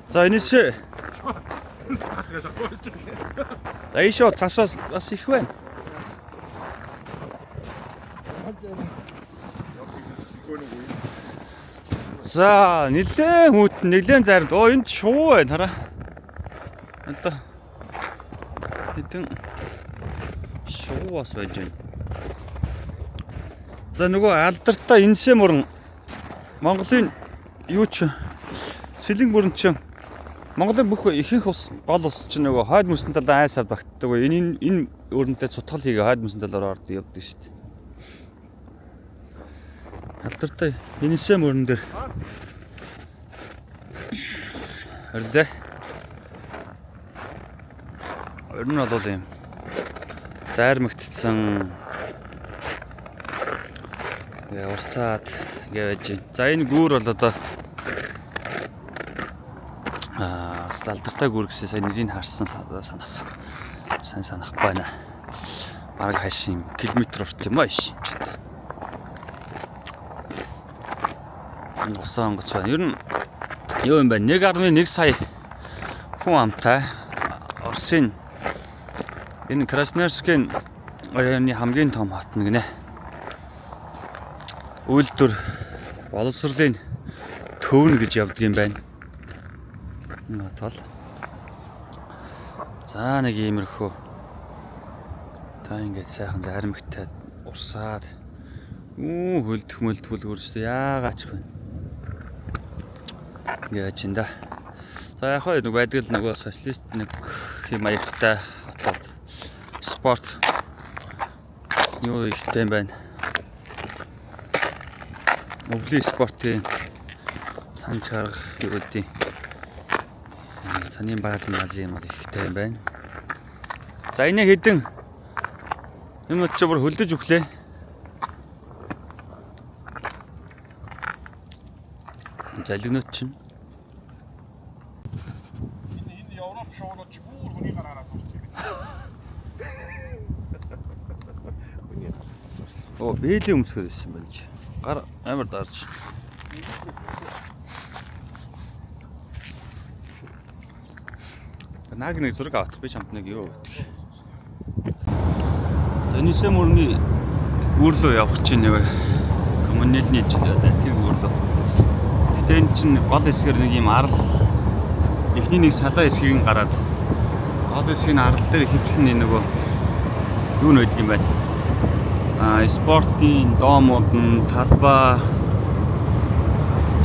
За, энэсээ. За, ийшээ цас бас их байна. За, нилээн хүүтэн, нилээн зард. Оо, энд шувуу байна, хараа. Одоо хэдэн шувуу бас байж байна. За нөгөө алдартай энэсээ мөрөн Монголын юу ч сэлэнг мөрөн чинь Монголын бүх ихэнх ус гол ус чинь нөгөө хойд мөсөн талаа айсаар багтдаг. Энэ өрнөдөө цутгал хийгээ хойд мөсөн талаар орд явдаг шүү дээ. Алдартай энэсээ мөрөн дээр өрлөө. Өрн нь бол юм зайрмагтцсан ингээ урсаад ингээ байж байна. За энэ гүүр бол одоо бас алдартай гүүр гэсэн сая нэрийг харсан санах. Сайн санахгүй байна. Бараг хайшин километр урт юм аа иш юм чинь. Усан онгоц байна. Ер нь юу юм бэ? 1.1 сая хүн амтай Оросын энэ Красноярскийн районы хамгийн том хот нь гинэ. Үйлдвэр боловсролын төв нь гэж явдаг юм байна. Энэ хот бол. За нэг иймэрхүү. Та ингээд сайхан заримгтай урсаад хөлдөх мөлдөх хөрсдөө яагаад ч вэ? Ингээд яаж ин да. За яг хоо нэг байдаг л нөгөө социалист нэг хэм маягтай хотод спорт юу ихтэй юм байна. Өвлийн спортын сан чарга юу гэдэг санийн бааз маз юм ихтэй юм байна. За энэ хэдэн юмнууд чи бүр хөлдөж өглөө. Залгинууд чинь. Оо, бээлий өмсгөр ирсэн байна чи. Гар амар дарж. Наг нэг зураг авах би чамд нэг юу өгдөг. За энэсээ мөрний гүр лүү явах чинь нэг коммунизмын чинь тэр гүр лүү. Гэтэ энэ чинь гол хэсгээр нэг юм арал эхний нэг салаа хэсгийг нь гараад гол хэсгийн арал дээр хөвчлэн энэ нөгөө юу нь байдаг юм байна. А спортын домууд нь талбай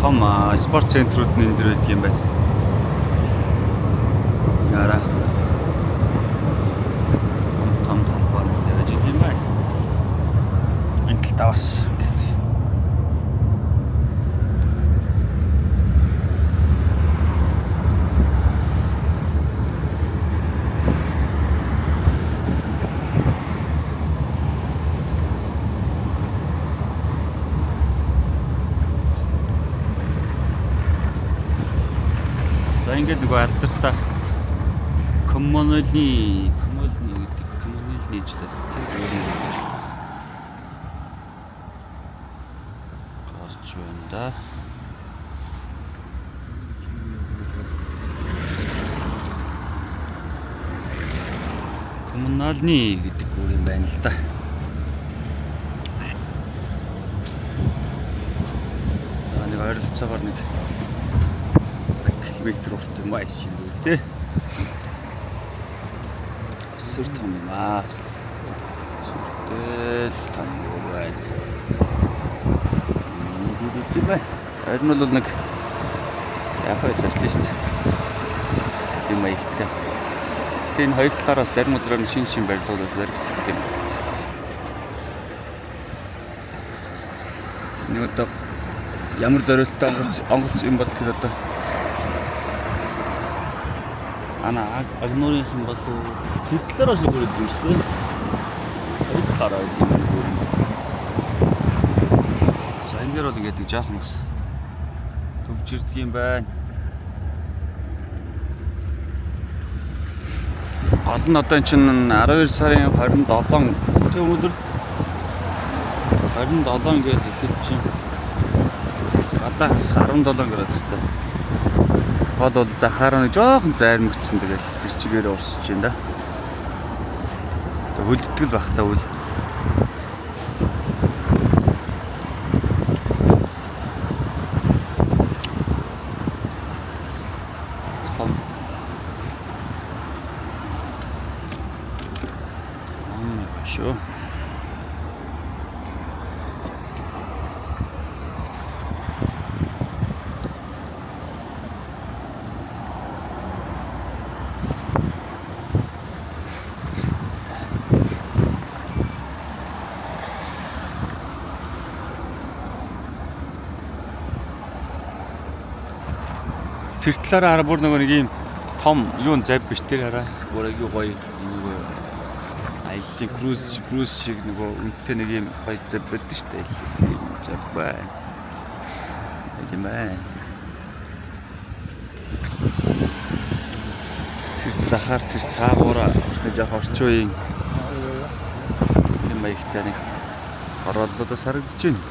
том спорт центрүүд нь энэ дэр байдаг юм байна. Яра. Том том талбай нь байж юм байна. Энэ талдаа бас ингээд. За ингээд нөгөө алдартай коммуналны гэдэг коммуналны ч гэдэг тэр өөр юм гарч байна да. Коммуналны гэдэг өөр юм байна л да. За нэг ойролцоогоор нэг километр урт юм аа юм үү те. Сүр том юм аа. Сүртэл том юм байна. Тийм бай. Харин бол нэг яг хөө социалист юм маягтай. Тэгээ энэ хоёр талаараа зарим газраар нь шин шин барилгууд баригдсан юм. Нэг одоо ямар зориулттай онгоц юм бол тэр одоо ана агнуурын юм болов тэр талаараас өгөөд юм шүү дээ. Хоёр талаараа юм өөр юм. За энэ дээр бол ингээд жаахан бас төгжирдэг юм байна. Гол нь одоо энэ чинь 12 сарын 27 тэг өнөөдөр 27 гээд ихэд чинь гадаа хас 17 градус та. Гол бол захаараа нэг жоохон зайрмагцсан тэгэл тэр чигээр урсж байна да. Тэг хөлддөг л бах та үл. Том. Шүү. Тэр талаараа хараа бүр нөгөө нэг юм том юун зав биш тэр хараа бүр аягүй гоё нөгөө аяллаа круз шиг нөгөө үнэтэй нэг юм гоё зав байдаг шүү дээ. Тийм зав байна. Тийм байна. Тэр захаар тэр цаагаараа бас нэг жоох орчин үеийн юм маягтай нэг хорооллуудаас харагдаж байна.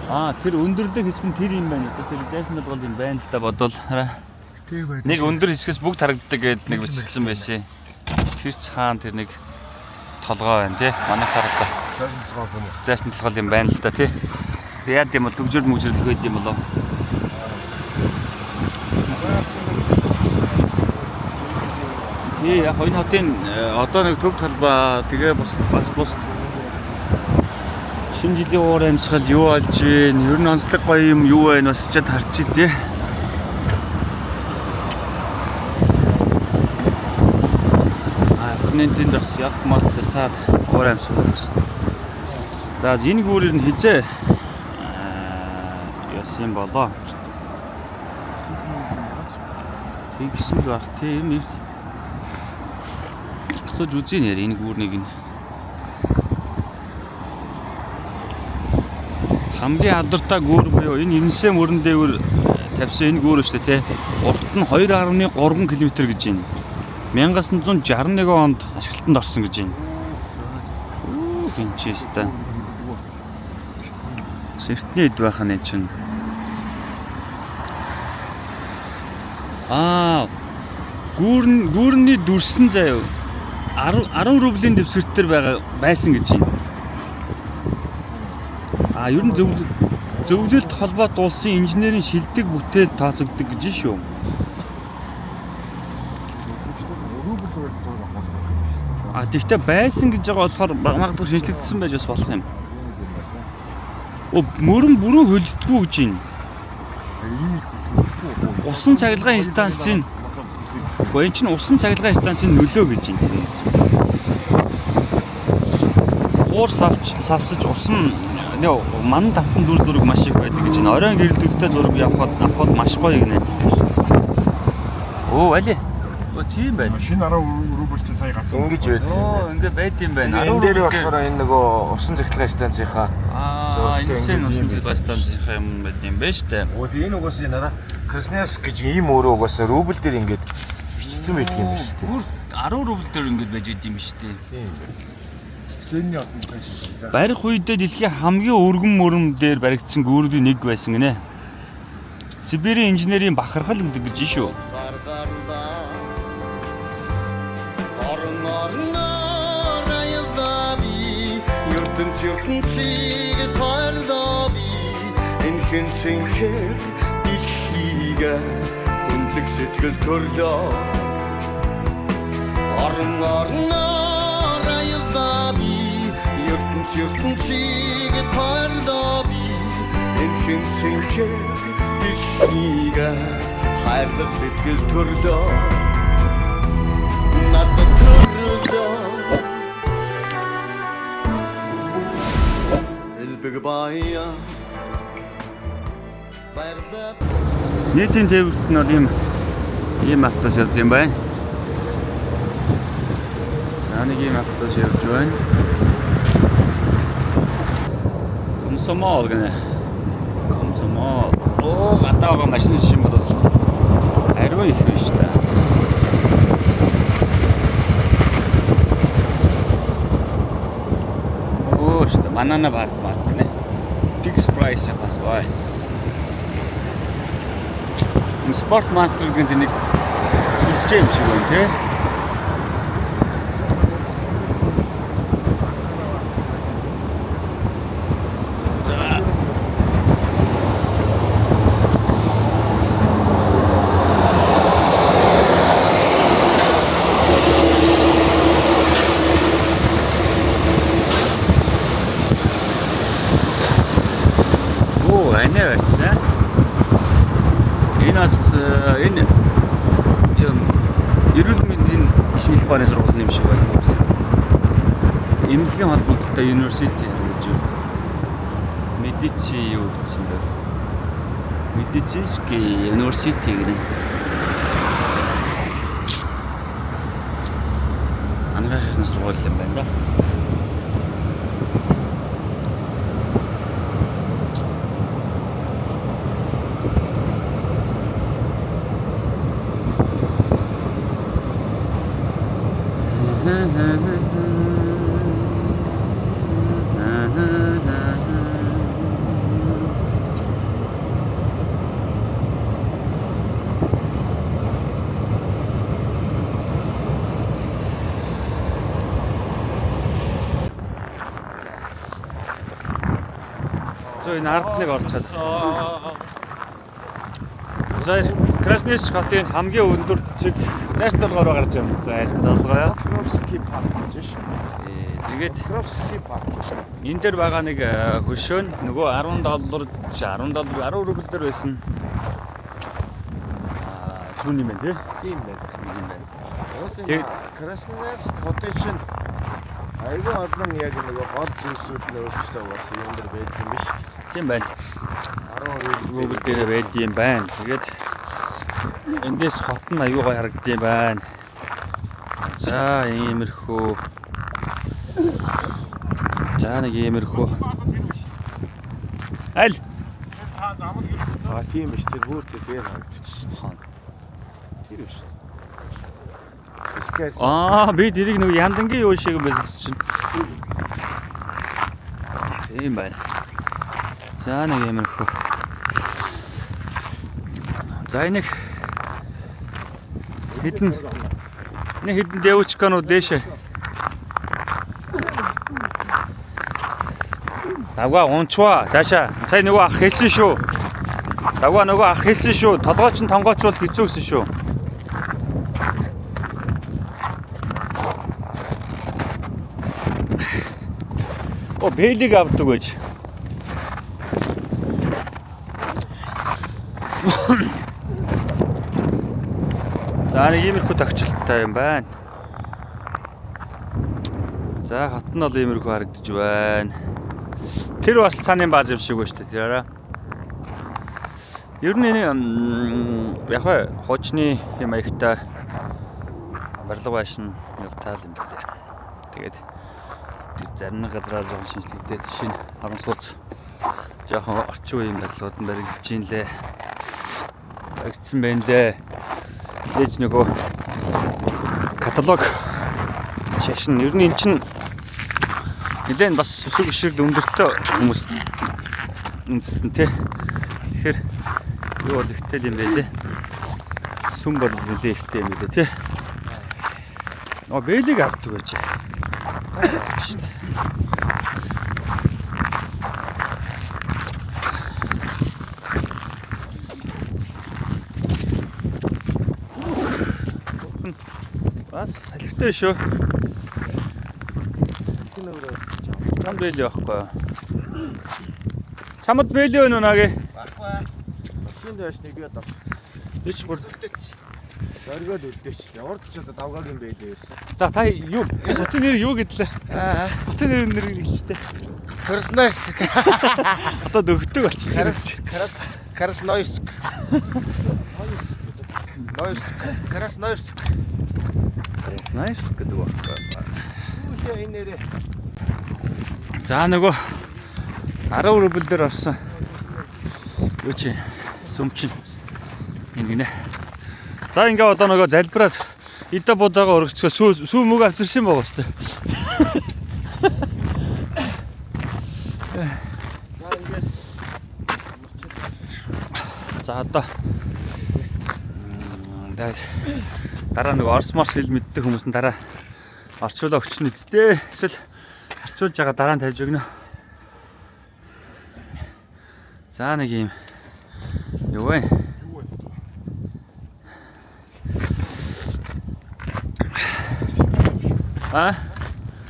Аа тэр өндөрлөг хэсэг нь тэр юм байна. Тэр зайсан толгой юм байна л да бодвол. Нэг өндөр хэсгээс бүгд харагддаг гэд нэг бичсэн байсан. Тэр цаана тэр нэг толгой байна тий. Манайхаар одоо зайсан толгой юм байна л да тий. Яад юм бол төгжөр мүжэр төхөөд юм болов. Тий яг энэ хотын одоо нэг төв талбай тэгээ бас шинэ жилийн уур амьсгал юу болж гин ер нь онцлог гоё юм юу байна бас ч харчих тий. Аа тэнд бас явх мод засаад уур амьсгал бас. За энэ гүүрээр нь хизээ яасан болоо. Тэгсэн л баг тий энэ асууж үзье нэр энэ гүүрнийг нь. Хамгийн алдартай гүүр буюу энэ Инсэ мөрөн дээвэр тавьсан энэ гүүр шүү дээ тий. Урт нь 2.3 км гэж байна. 1961 онд ашиглалтанд орсон гэж байна. Өөх эн чи өстой. Сэртний эд байх нь чинь. Аа гүүрний дүрсэн заяа 10 рублийн дэвсгэрт дээр байгаа байсан гэж байна. А ер нь зөвлөлт холбоот улсын инженерийн шилдэг бүтээл тооцогддог гэж шүү. А тэгтээ байсан гэж байгаа болохоор магадгүй шинжлэгдсэн байж бас болох юм. Мөрөн бүрэн хөлддөггүй гэж байна. Усан цахилгаан станцын үгүй энэ чинь усан цахилгаан станцын нөлөө гэж байна. Уур савсаж усан ман татсан дүр зураг маш их байдаг гэж байна. Оройн гэрэлтүүлтэй зураг явахад маш гоё гинэ. Оо али. Оо тийм байна. Шинэ 10 рубль чинь сая гарсан. Ингэж байдаг. Оо ингэ байд юм байна. Энэ дээр болохоор энэ нөгөө усан цахилгаан станцынхаа Аа энэ усан цахилгаан станцынхаа юм байд юм байна штэ. Оо энэ угаасаа нараа Красноярск гэж ийм өөрөө угаасаа рубль дээр ингэж бичсэн байдаг юм байна штэ. Бүр 10 рубль дээр ингэж байж идэм юм штэ. Тийм. Барих үедээ дэлхийн хамгийн өргөн мөрөн дээр баригдсан гүүрүүдийн нэг байсан гинэ. Сибирийн инженерийн бахархал гэдэг гэж шүү. Орон орноор аялдаа би ертөнц ертөнцийг тойлоо би энхэн цэнхэр дэлхийг хүндлэг сэтгэл төрлөө. Орон орноор аялдаа би ертөнц ертөнцийг тойлоо би энхэн цэнхэр дэлхийг хайрлах сэтгэл төрлөө. Надад төрлөө. Элбэг баяа барьда. Нийтийн тээврт нь бол ийм автобус явд юм байна. За нэг ийм автобус явж байна. Комсомол гэнэ. Комсомол. Оо гадаа байгаа машин шин бол ариун их биш та. Оо шүү дээ. Банана парк марк гэнэ. Fix price бас бай. Спорт мастер гэдэг нэг сүлжээ юм шиг байна тий. Оо, анаа байсан. Энэ бас энэ юм эрүүл мэндийн шинжилгээ ухааны сургууль юм шиг байна. Эмнэлгийн холбогдлолтой University гэж юм. Медици юу гэсэн бэ? Медицинский University гэнэ. Ангаахын сургууль юм байна да. За энэ ард нэг орчоод. За Красноярск хотын хамгийн өндөр цэг зайсан долгой руу гарч юм. Зайсан долгой. Покровский парк гэж ш. Тэгээд Покровский парк. Энэ дээр байгаа нэг хөшөө нь нөгөө 10 доллар 10 доллар 10 рубль дээр байсан. Аа сүүн юм байна тий. Тийм байна. Сүүн юм байна. Угаасаа Красноярск хотын чинь айгүй олон яг нөгөө гол зүйлсүүд нь өөрсдөө бас юм дээр байдаг юм биш. Тийм байна. 10 рубль дээр байд юм байна. Тэгээд эндээс хот нь аюу гой харагдсан байна. За иймэрхүү. За нэг иймэрхүү. Аль? А тийм биш тэр бүр тэр дээр харагдчих шүү дээ. Тэр биш. Скайс. Аа би тэрийг нэг яндангийн юу шиг байлгас чинь. Тийм байна. За нэг иймэрхүү. За энэ хэдэн нэг хэдэн дэвчканууд дээшээ. Давгаа унчваа. Заашаа. Сая нөгөө ах хэлсэн шүү. Давгаа нөгөө ах хэлсэн шүү. Толгойч нь тонгооч бол хэцүү гэсэн шүү. О, бэлиг авдаг гэж. За нэг иймэрхүү тохиолдолтой юм байна. За хот нь бол иймэрхүү харагдаж байна. Тэр бас цааны бааз юм шиг байна шүү дээ, тэр араа. Ер нь энэ яг хаа хуучны юм аягтай барилга байшин явтал юм байна. Тэгээд зарим нэг газраар жоохон шинжлэгдээд шинэ харамсуулж жоохон орчин үеийн барилгууд нь баригдаж ийн лээ. Баригдсан байна лээ. Тэгэж нөгөө каталог шашин ер нь эн чинь нэлээд бас сүсэг бишрэл өндөртэй хүмүүс үндэстэн тий. Тэгэхээр юу бол ихтэй юм бэ лээ. Сүм бол нэлээд ихтэй юм бэ тий. Нөгөө бэлиг авдаг байж. Бас алигтай шүү. Чамд бэлий байхгүй. Чамд бэлий өнөө наги. Баггүй. Машинд байж нэг би бас Ич бүр. Дөргөөд үлдээч. Урд ч одоо давгааг юм бэлээ байсан. За та юу хотын нэр юу гэдлээ? Аа. Хотын нэр нэрийг хэлчихтэй. Красноярск. Одоо дөгдөг болчихсон. Крас Красноярск. Нойрск. Красноярск. Красноярск гэдэг байхгүй. Юу энэ нэрээ. За нөгөө 10 рубль дээр орсон. Юу чи сүм чинь энэ гинэ. За ингээ одоо нөгөө залбираад идэ будаага өргөцгөө сүү сүү мөг авчирсан байгаа сте. За ингээд За одоо дараа нөгөө орс морс хэл мэддэг хүмүүс нь дараа орчуулаа өгч нь үсттэй. Эсвэл харцуулж байгаа дараа нь тавьж өгнө. За нэг юм юу вэ? А?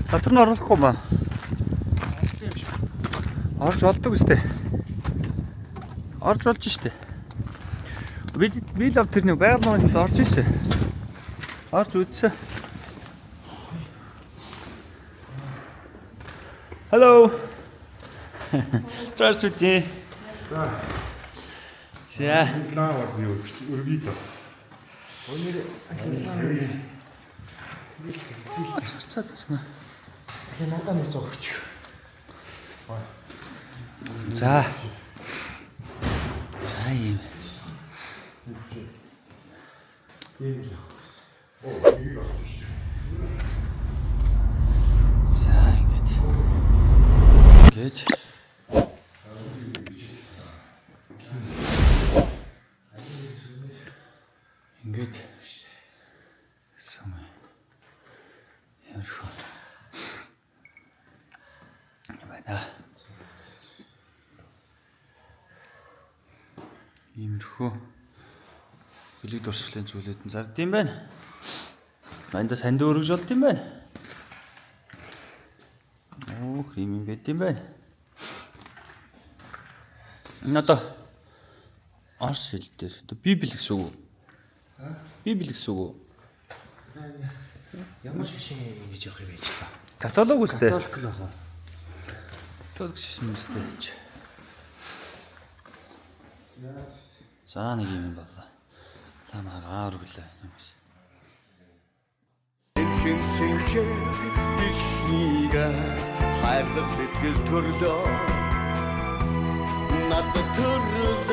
Дотор нь оруулахгүй маа. Орж болдог үстэй. Орж болж штэ. Би л ав тэрний байгаль нууранд орж ирсэн. Орж үзсэн. Hello. Здравствуйте. За. Лаа бол юу өргөе дөө. Царцаад байна. Тэгээ надад нэг зогч. За. За ийм. За ингэж. Ингэж. Ингээд сум. Ямар юм байна. Иймэрхүү хөлөг дурсгалын зүйлүүд нь зардсан юм байна. Энд санд өргөж болд юм байна. Өөх юм юм байд юм байна. Энэ одоо Орос хэл дээр одоо Библи гэсэн үг үү? Библи гэсэн үг үү? Ямар шашин ингэж явах юм бэ чи та? Католик үстэй. Католик л баха. Католик шашин үстэй гэж. За нэг юм боллоо. Та магаар өглөө. Хэн цэнхэр дэлхийг хайрлах сэтгэл төрлөө надад төрлөө.